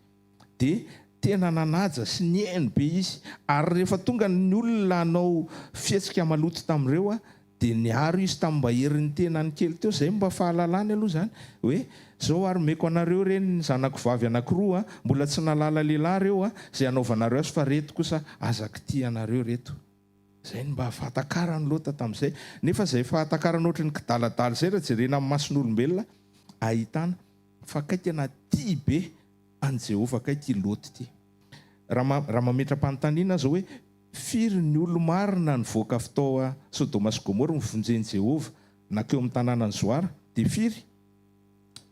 Dia tena nanaja sy nihaino be izy. Ary rehefa tonga ny olona hanao fihetsika maloto tamin'ireo, Dia niaro izy tamin'ny mba herin'ny tenany kely teo, izay mba fahalalany aloha izany, hoe, Izao ary omeko anareo re ny zanako vavy anankiroa, mbola tsy nahalala lehilahy ireo, izay hanaovanareo azy, fa ireto kosa aza kitihanareo ireto. Izay no mba fahatakaran'i Lota tamin'izay. Nefa izay fahatakarana ohatry ny kidaladala izay raha jerena amin'ny mason'olombelona, ahitana fa kay tena tia be an'i Jehovah kay ity Lota ity. Raha raha mametra-panontaniana aho izao hoe, Firy ny olo-marina nivoaka avy tao Sodoma sy Gomora novonjen'i Jehovah nankeo amin'ny tanànan'i Zoara? Dia firy?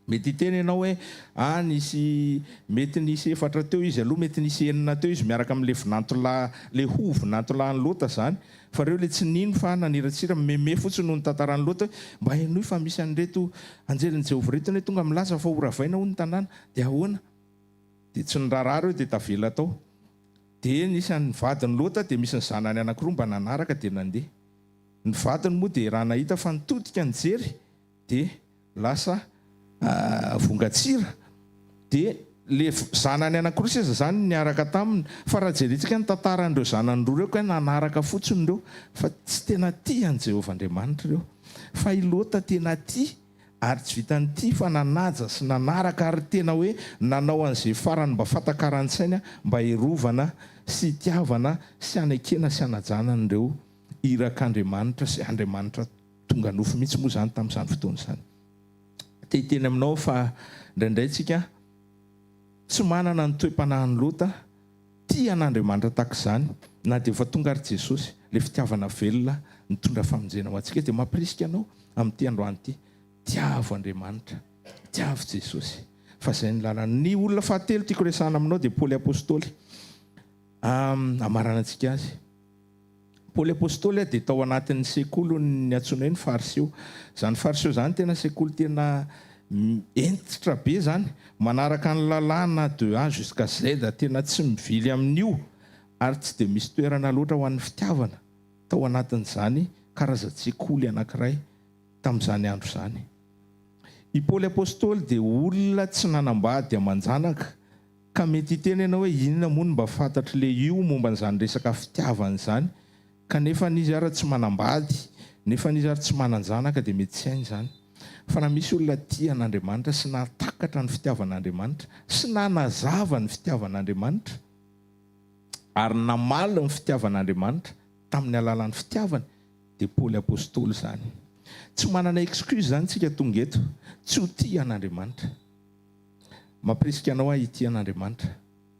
Mety hiteny ianao hoe, Ah, nisy, mety nisy efatra teo izy aloha, mety nisy enina teo izy miaraka amin'ilay vinantolahy, ilay ho vinantolahin'i Lota izany. Fa ireo ilay tsy nino fa naniratsira, mimeme fotsiny no nitantaran'i Lota hoe, Mba henoy fa misy an'ireto anjelin'i Jehovah ireto anie tonga milaza fa horavaina hono ny tanàna. Dia ahoana? Dia tsy niraharaha ireo dia tavela tao. Dia nisy an'ny vadin'i Lota dia misy ny zanany anankiroa mba nanaraka dia nandeha. Ny vadiny moa dia raha nahita fa nitodika nijery dia lasa vongan-tsira. Dia le zanany anankiroa sisa izany niaraka taminy. Fa raha jerentsika ny tantaran'ireo zanany roa ireo kay nanaraka fotsiny ireo fa tsy tena tia an'i Jehovah Andriamanitra ireo. Fa i Lota tena tia. Ary tsy vitan'ny tia fa nanaja sy nanaraka ary tena hoe nanao an'izay farany mba fatakaran-tsaina mba hiarovana sy hitiavana sy hanekena sy hanajana an'ireo irak'Andriamanitra sy Andriamanitra tonga nofo mihitsy moa izany tamin'izany fotoana izany. Te hiteny aminao aho fa indraindray tsika tsy manana ny toe-panahin'i Lota tia an'Andriamanitra tahaka izany na dia efa tonga ary Jesosy, ilay fitiavana velona nitondra famonjena ho antsika dia mampirisika anao amin'ity androany ity, tiavo Andriamanitra, tiavo Jesosy, fa izay ny lalana. Ny olona fahatelo tiako resahana aminao dia Paoly Apostoly. Hamaranantsika azy. Paoly Apostoly dia tao anatin'ny sekolin'ny antsoina hoe ny Fariseo. Izany Fariseo izany tena sekoly tena hentitra be izany, manaraka ny lalàna de A jusqu'à Z, tena tsy mivily amin'io ary tsy dia misy toerana loatra ho an'ny fitiavana. tao anatin'izany karazan-tsekoly anankiray tamin'izany andro izany. I Paoly Apostoly dia olona tsy nanambady aman-janaka, ka mety hiteny ianao hoe inona moa no mba fantatr'ilay io momba an'izany resaka fitiavana izany, kanefa izy ara tsy manambady, nefa izy ary tsy manan-janaka dia mety tsy hainy izany. Fa raha misy olona tia an'Andriamanitra sy nahatakatra ny fitiavan'Andriamanitra sy nanazava ny fitiavan'Andriamanitra, ary namaly ny fitiavan'Andriamanitra tamin'ny alalan'ny fitiavany dia Paoly Apostoly izany. Tsy manana excuse izany tsika tonga eto tsy ho tia an'Andriamanitra. Mampirisika anao aho hitia an'Andriamanitra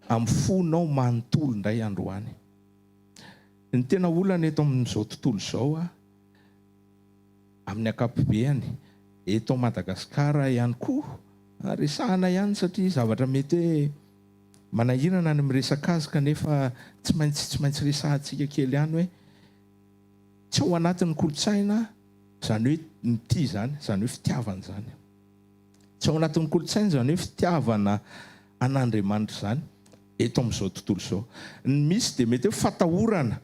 amin'ny fonao manontolo indray androany. Ny tena olana eto amin'izao tontolo izao amin'ny ankapobeany eto Madagasikara ihany koa resahana ihany satria zavatra mety hoe Manahirana ny miresaka azy kanefa tsy maintsy tsy maintsy resahantsika kely ihany hoe tsy ao anatin'ny kolontsaina izany hoe mitia izany, izany hoe fitiavana izany. Tsy ao anatin'ny kolontsaina izany hoe fitiavana an'Andriamanitra izany eto amin'izao tontolo izao. Ny misy dia mety hoe fatahorana,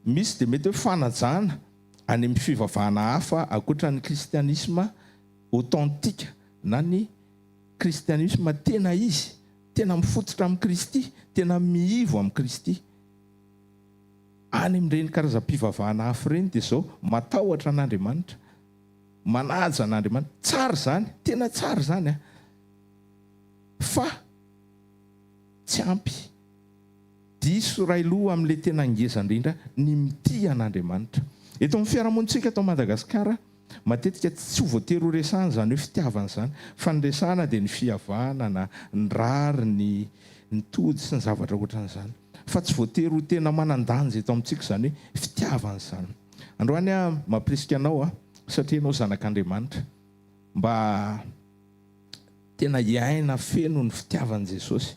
misy dia mety hoe fanajana any amin'ny fivavahana hafa ankoatra ny kristianisma authentique na ny kristianisma tena izy, tena mifototra amin'i Kristy, tena miivo amin'i Kristy. Any amin'ireny karazam-pivavahana hafa ireny dia izao, matahotra an'Andriamanitra, manaja an'Andriamanitra. Tsara izany, tena tsara izany an! Fa tsy ampy. Diso iray loha amin'ilay tena ngeza indrindra ny mitia an'Andriamanitra. Eto amin'ny fiarahamonintsika eto Madagasikara, Matetika tsy ho voatery ho resahana izany hoe fitiavana izany, fa ny resahana dia ny fihavanana, ny rariny, ny tody sy ny zavatra ohatran'izany. Fa tsy voatery ho tena manan-danja eto amintsika izany hoe fitiavana izany. Androany aho mampirisika anao aho, satria ianao zanak'Andriamanitra, mba tena hiaina feno ny fitiavan'i Jesosy.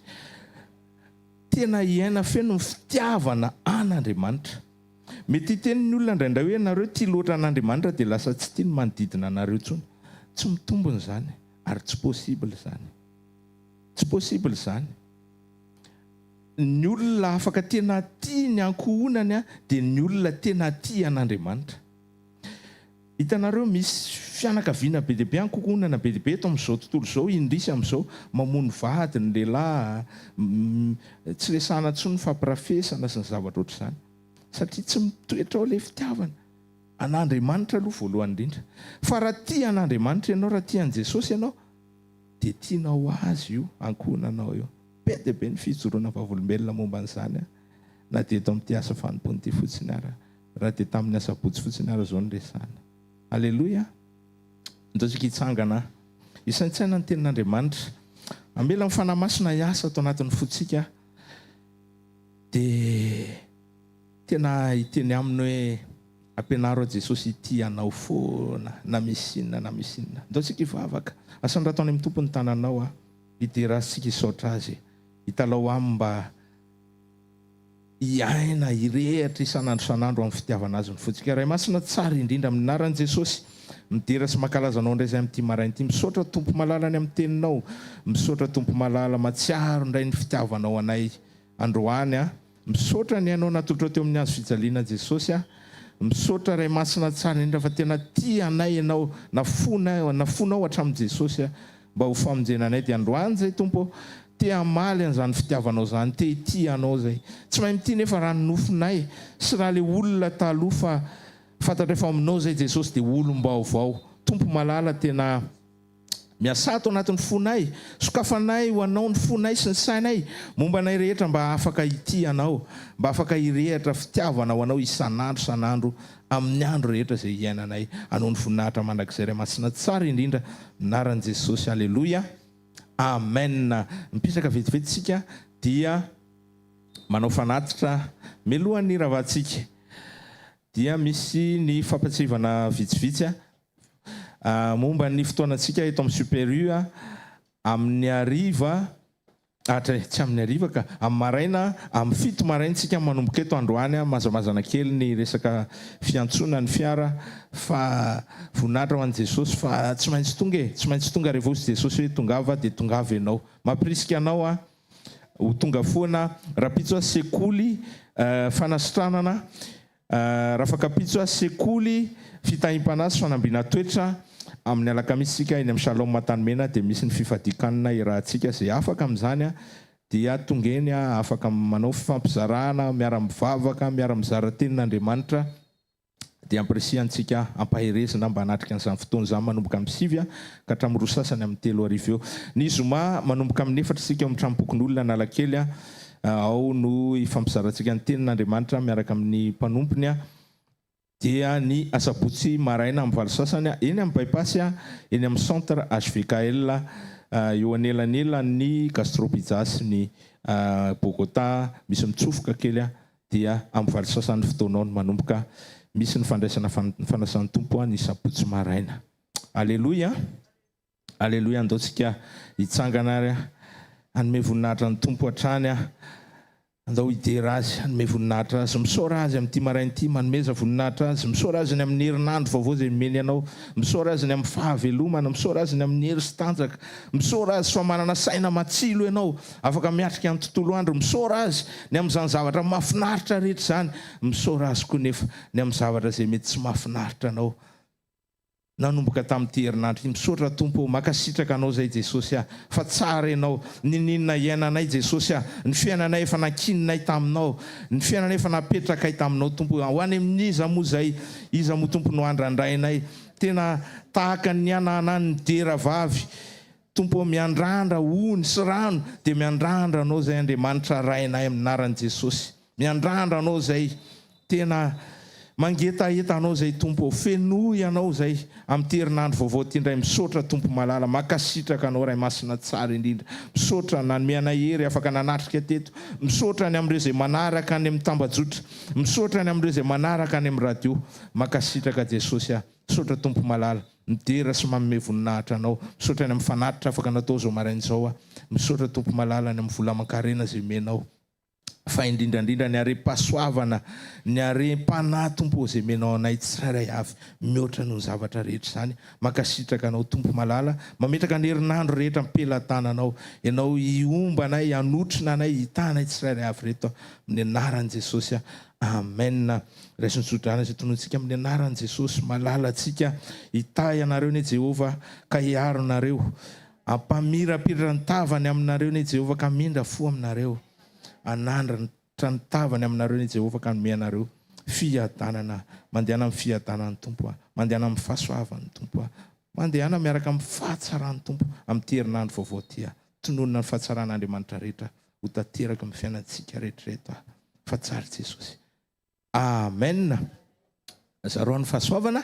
Tena hiaina feno ny fitiavana an'Andriamanitra. Mety hiteny ny olona indraindray hoe ianareo tia loatra an'Andriamanitra dia lasa tsy tia ny manodidina anareo intsony. Tsy mitombina izany ary tsy possible izany. Tsy possible izany. Ny olona afaka tena tia ny ankohonany dia ny olona tena tia an'Andriamanitra. Hitanareo misy fianakaviana be dia be, ankohonana be dia be eto amin'izao tontolo izao, indrisy amin'izao, mamono vady ny lehilahy, tsy resahana intsony ny fampirafesana sy ny zavatra ohatr'izany. Satria tsy mitoetra ao ilay fitiavana. An'Andriamanitra aloha voalohany indrindra. Fa raha tia an'Andriamanitra ianao, raha tia an'i Jesosy ianao, dia tianao ho azy io ankohonanao io. Be dia be ny fijoroana vavolombelona momba an'izany na dia eto amin'ity asa fanompoana ity fotsiny ara, raha dia tamin'ny asabotsy fotsiny ara izao no resahana. Aleloia! Andao isika hitsangana hisaintsaina ny tenin'Andriamanitra. Hamela ny Fanahy Masina hiasa ato anatin'ny fontsika dia tena hiteny aminy hoe ampianaro aho Jesosy hitia anao foana na misy inona na misy inona. Andao isika hivavaka. Asandrato any amin'ny Tompo ny tananao aho. Hidera Azy isika hisaotra Azy. Hitalaho Aminy mba hiaina, hirehatra isan'andro isan'andro amin'ny fitiavana Azy ny fontsika. Ray Masina tsara indrindra, amin'ny anaran'i Jesosy, midera sy mankalaza Anao indray izahay amin'ity maraina ity. Misaotra Tompo malala ny amin'ny Teninao. Misaotra Tompo malala, mahatsiaro indray ny fitiavanao anay androany a. Misaotra ny ainao natolotrao teo amin'ny hazo fijaliana Jesosy a. Misaotra Ray Masina tsara indrindra fa tena tia anay Ianao, nafoinao, nafoinao hatramin'i Jesosy a. Mba ho famonjena anay dia androany zay Tompo ô, te hamaly an'izany fitiavanao zany, te hitia anao zay. Tsy mahay mitia nefa raha ny nofonay sy raha le olona taloha fa fantatray fa ao aminao zay Jesosy dia olom-baovao. Tompo malala tena miasà ato anatin'ny fonay, sokafanay ho anao ny fonay sy ny sainay momba anay rehetra mba afaka hitia anao, mba afaka hirehatra fitiavana ho anao isan'andro isan'andro amin'ny andro rehetra izay hiainanay hanao ny voninahitra mandrakizay Ray Masina tsara indrindra anaran'i Jesosy Aleloia Amen Mipisaka vetivety isika dia manao fanatitra mialohan'ny hiravantsika dia misy ny fampatsiahivana vitsivitsy momba ny fotoanantsika eto amin'ny Super U amin'ny hariva Atra e, tsy amin'ny hariva ka, amin'ny maraina, amin'ny fito maraina tsika manomboka eto androany, mazamazana kely ny resaka fiantsoana ny fiara fa voninahitra ho an'i Jesosy fa tsy maintsy tonga e, tsy maintsy tonga rehefa hozy Jesosy hoe tongava dia tongava ianao. Mampirisika anao aho ho tonga foana rahampitso aho sekoly fanasitranana Rafakampitso Sekoly fitahiam-panahy sy fanambina toetra Amin'ny alakamisy isika eny amin'ny Shalom Antanimena dia misy ny fifadian-kanina iarahantsika izay afaka amin'izany dia tonga eny afaka manao fifampizarana, miara-mivavaka, miara-mizara tenin'Andriamanitra dia ampirisihantsika ampaherezina mba hanatrika an'izany fotoana izany manomboka amin'ny sivy ka hatramin'ny roa sasany amin'ny telo hariva eo. Ny zoma manomboka amin'ny efatra isika eo amin'ny tranompokonolona Analakely. Ao no hifampizarantsika ny tenin'Andriamanitra miaraka amin'ny mpanompony, dia ny asabotsy maraina amin'ny valo sasany, eny amin'ny By-pass, eny amin'ny Centre HVKL, eo anelanelan'ny Gastro Pizza sy ny Bogota, misy mitsofoka kely, dia amin'ny valo sasany fotoana ao no manomboka, misy ny fandraisana fanasan'ny Tompo ny sabotsy maraina. Aleloia! Aleloia andao tsika hitsangana ary hanome voninahitra ny Tompo hatrany andao hidera Azy hanome voninahitra Azy misaora Azy amin'ity maraina ity manomeza voninahitra Azy misaora Azy ny amin'ny herinandro vaovao izay nomeny anao misaora Azy ny amin'ny fahavelomana misaora Azy ny amin'ny hery sy tanjaka misaora Azy fa manana saina matsilo ianao afaka miatrika ny tontolo andro misaora Azy ny amin'izany zavatra mahafinaritra rehetra izany misaora Azy koa nefa ny amin'ny zavatra izay mety tsy mahafinaritra anao Nanomboka tamin'ity herinandro ity. Misaotra Tompo ô, mankasitraka Anao zay Jesosy ah, fa tsara Ianao, niniana iainanay Jesosy ah, ny fiainanay efa nankininay taminao, ny fiainanay efa napetrakay taminao Tompo ah, ho any amin'iza moa zay, iza moa Tompo no andrandrainay, tena tahaka ny nihanahana ny dera vavy, Tompo ô miandrandra ony sy rano dia miandrandra Anao zay Andriamanitra Rainay amin'ny anaran'i Jesosy miandrandra Anao zay tena mangetaheta Anao zay Tompo ô fenoy Anao zay amin'ity herinandro vaovao ity indray misaotra Tompo malala mankasitraka Anao Ray Masina tsara indrindra misaotra nanome anay hery afaka nanatrika teto misaotra ny amin'ireo zay manaraka any amin'ny tambajotra misaotra ny amin'ireo zay manaraka any amin'ny radio mankasitraka Jesosy a Misaotra Tompo malala, midera sy manome voninahitra Anao. Misaotra ny amin'ny fanatitra afaka natao izao maraina izao aho. Misaotra Tompo malala ny amin'ny vola aman-karena izay omenao. Fa indrindra indrindra ny harem-pahasoavana, ny harem-panahy Tompo ô izay omenao anay tsirairay avy mihoatra noho ny zavatra rehetra izany. Mankasitraka Anao Tompo malala, mametraka ny herinandro rehetra am-pelatananao. Ianao hihomba anay, hanotrona anay, hitaha anay tsirairay avy ireto amin'ny anaran'i Jesosy aho. Amen. Raiso ny tsodrano izay tonontsika amin'ny anaran'i Jesosy malala antsika. Hitahy anareo anie Jehovah ka hiaro anareo. Hampamirapiratra ny tavany aminareo anie Jehovah ka hamindra fo aminareo. Hanandratra ny tavany aminareo anie Jehovah ka hanome anareo fiadanana. Mandehana amin'ny fiadanan'ny Tompo. Mandehana amin'ny fahasoavan'ny Tompo. Mandehana miaraka amin'ny fahatsaran'ny Tompo amin'ity herinandro vaovao ity. Tononina ny fahatsaran'Andriamanitra rehetra ho tanteraka amin'ny fiainantsika rehetra ireto. Fa tsara Jesosy. Amen. Zarao ny fahasoavana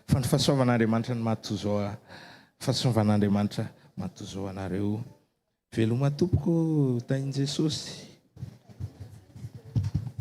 fa ny fahasoavan'Andriamanitra no mahatozao fahasoavan'Andriamanitra mahatozao anareo. Veloma tompoko, tahin'i Jesosy.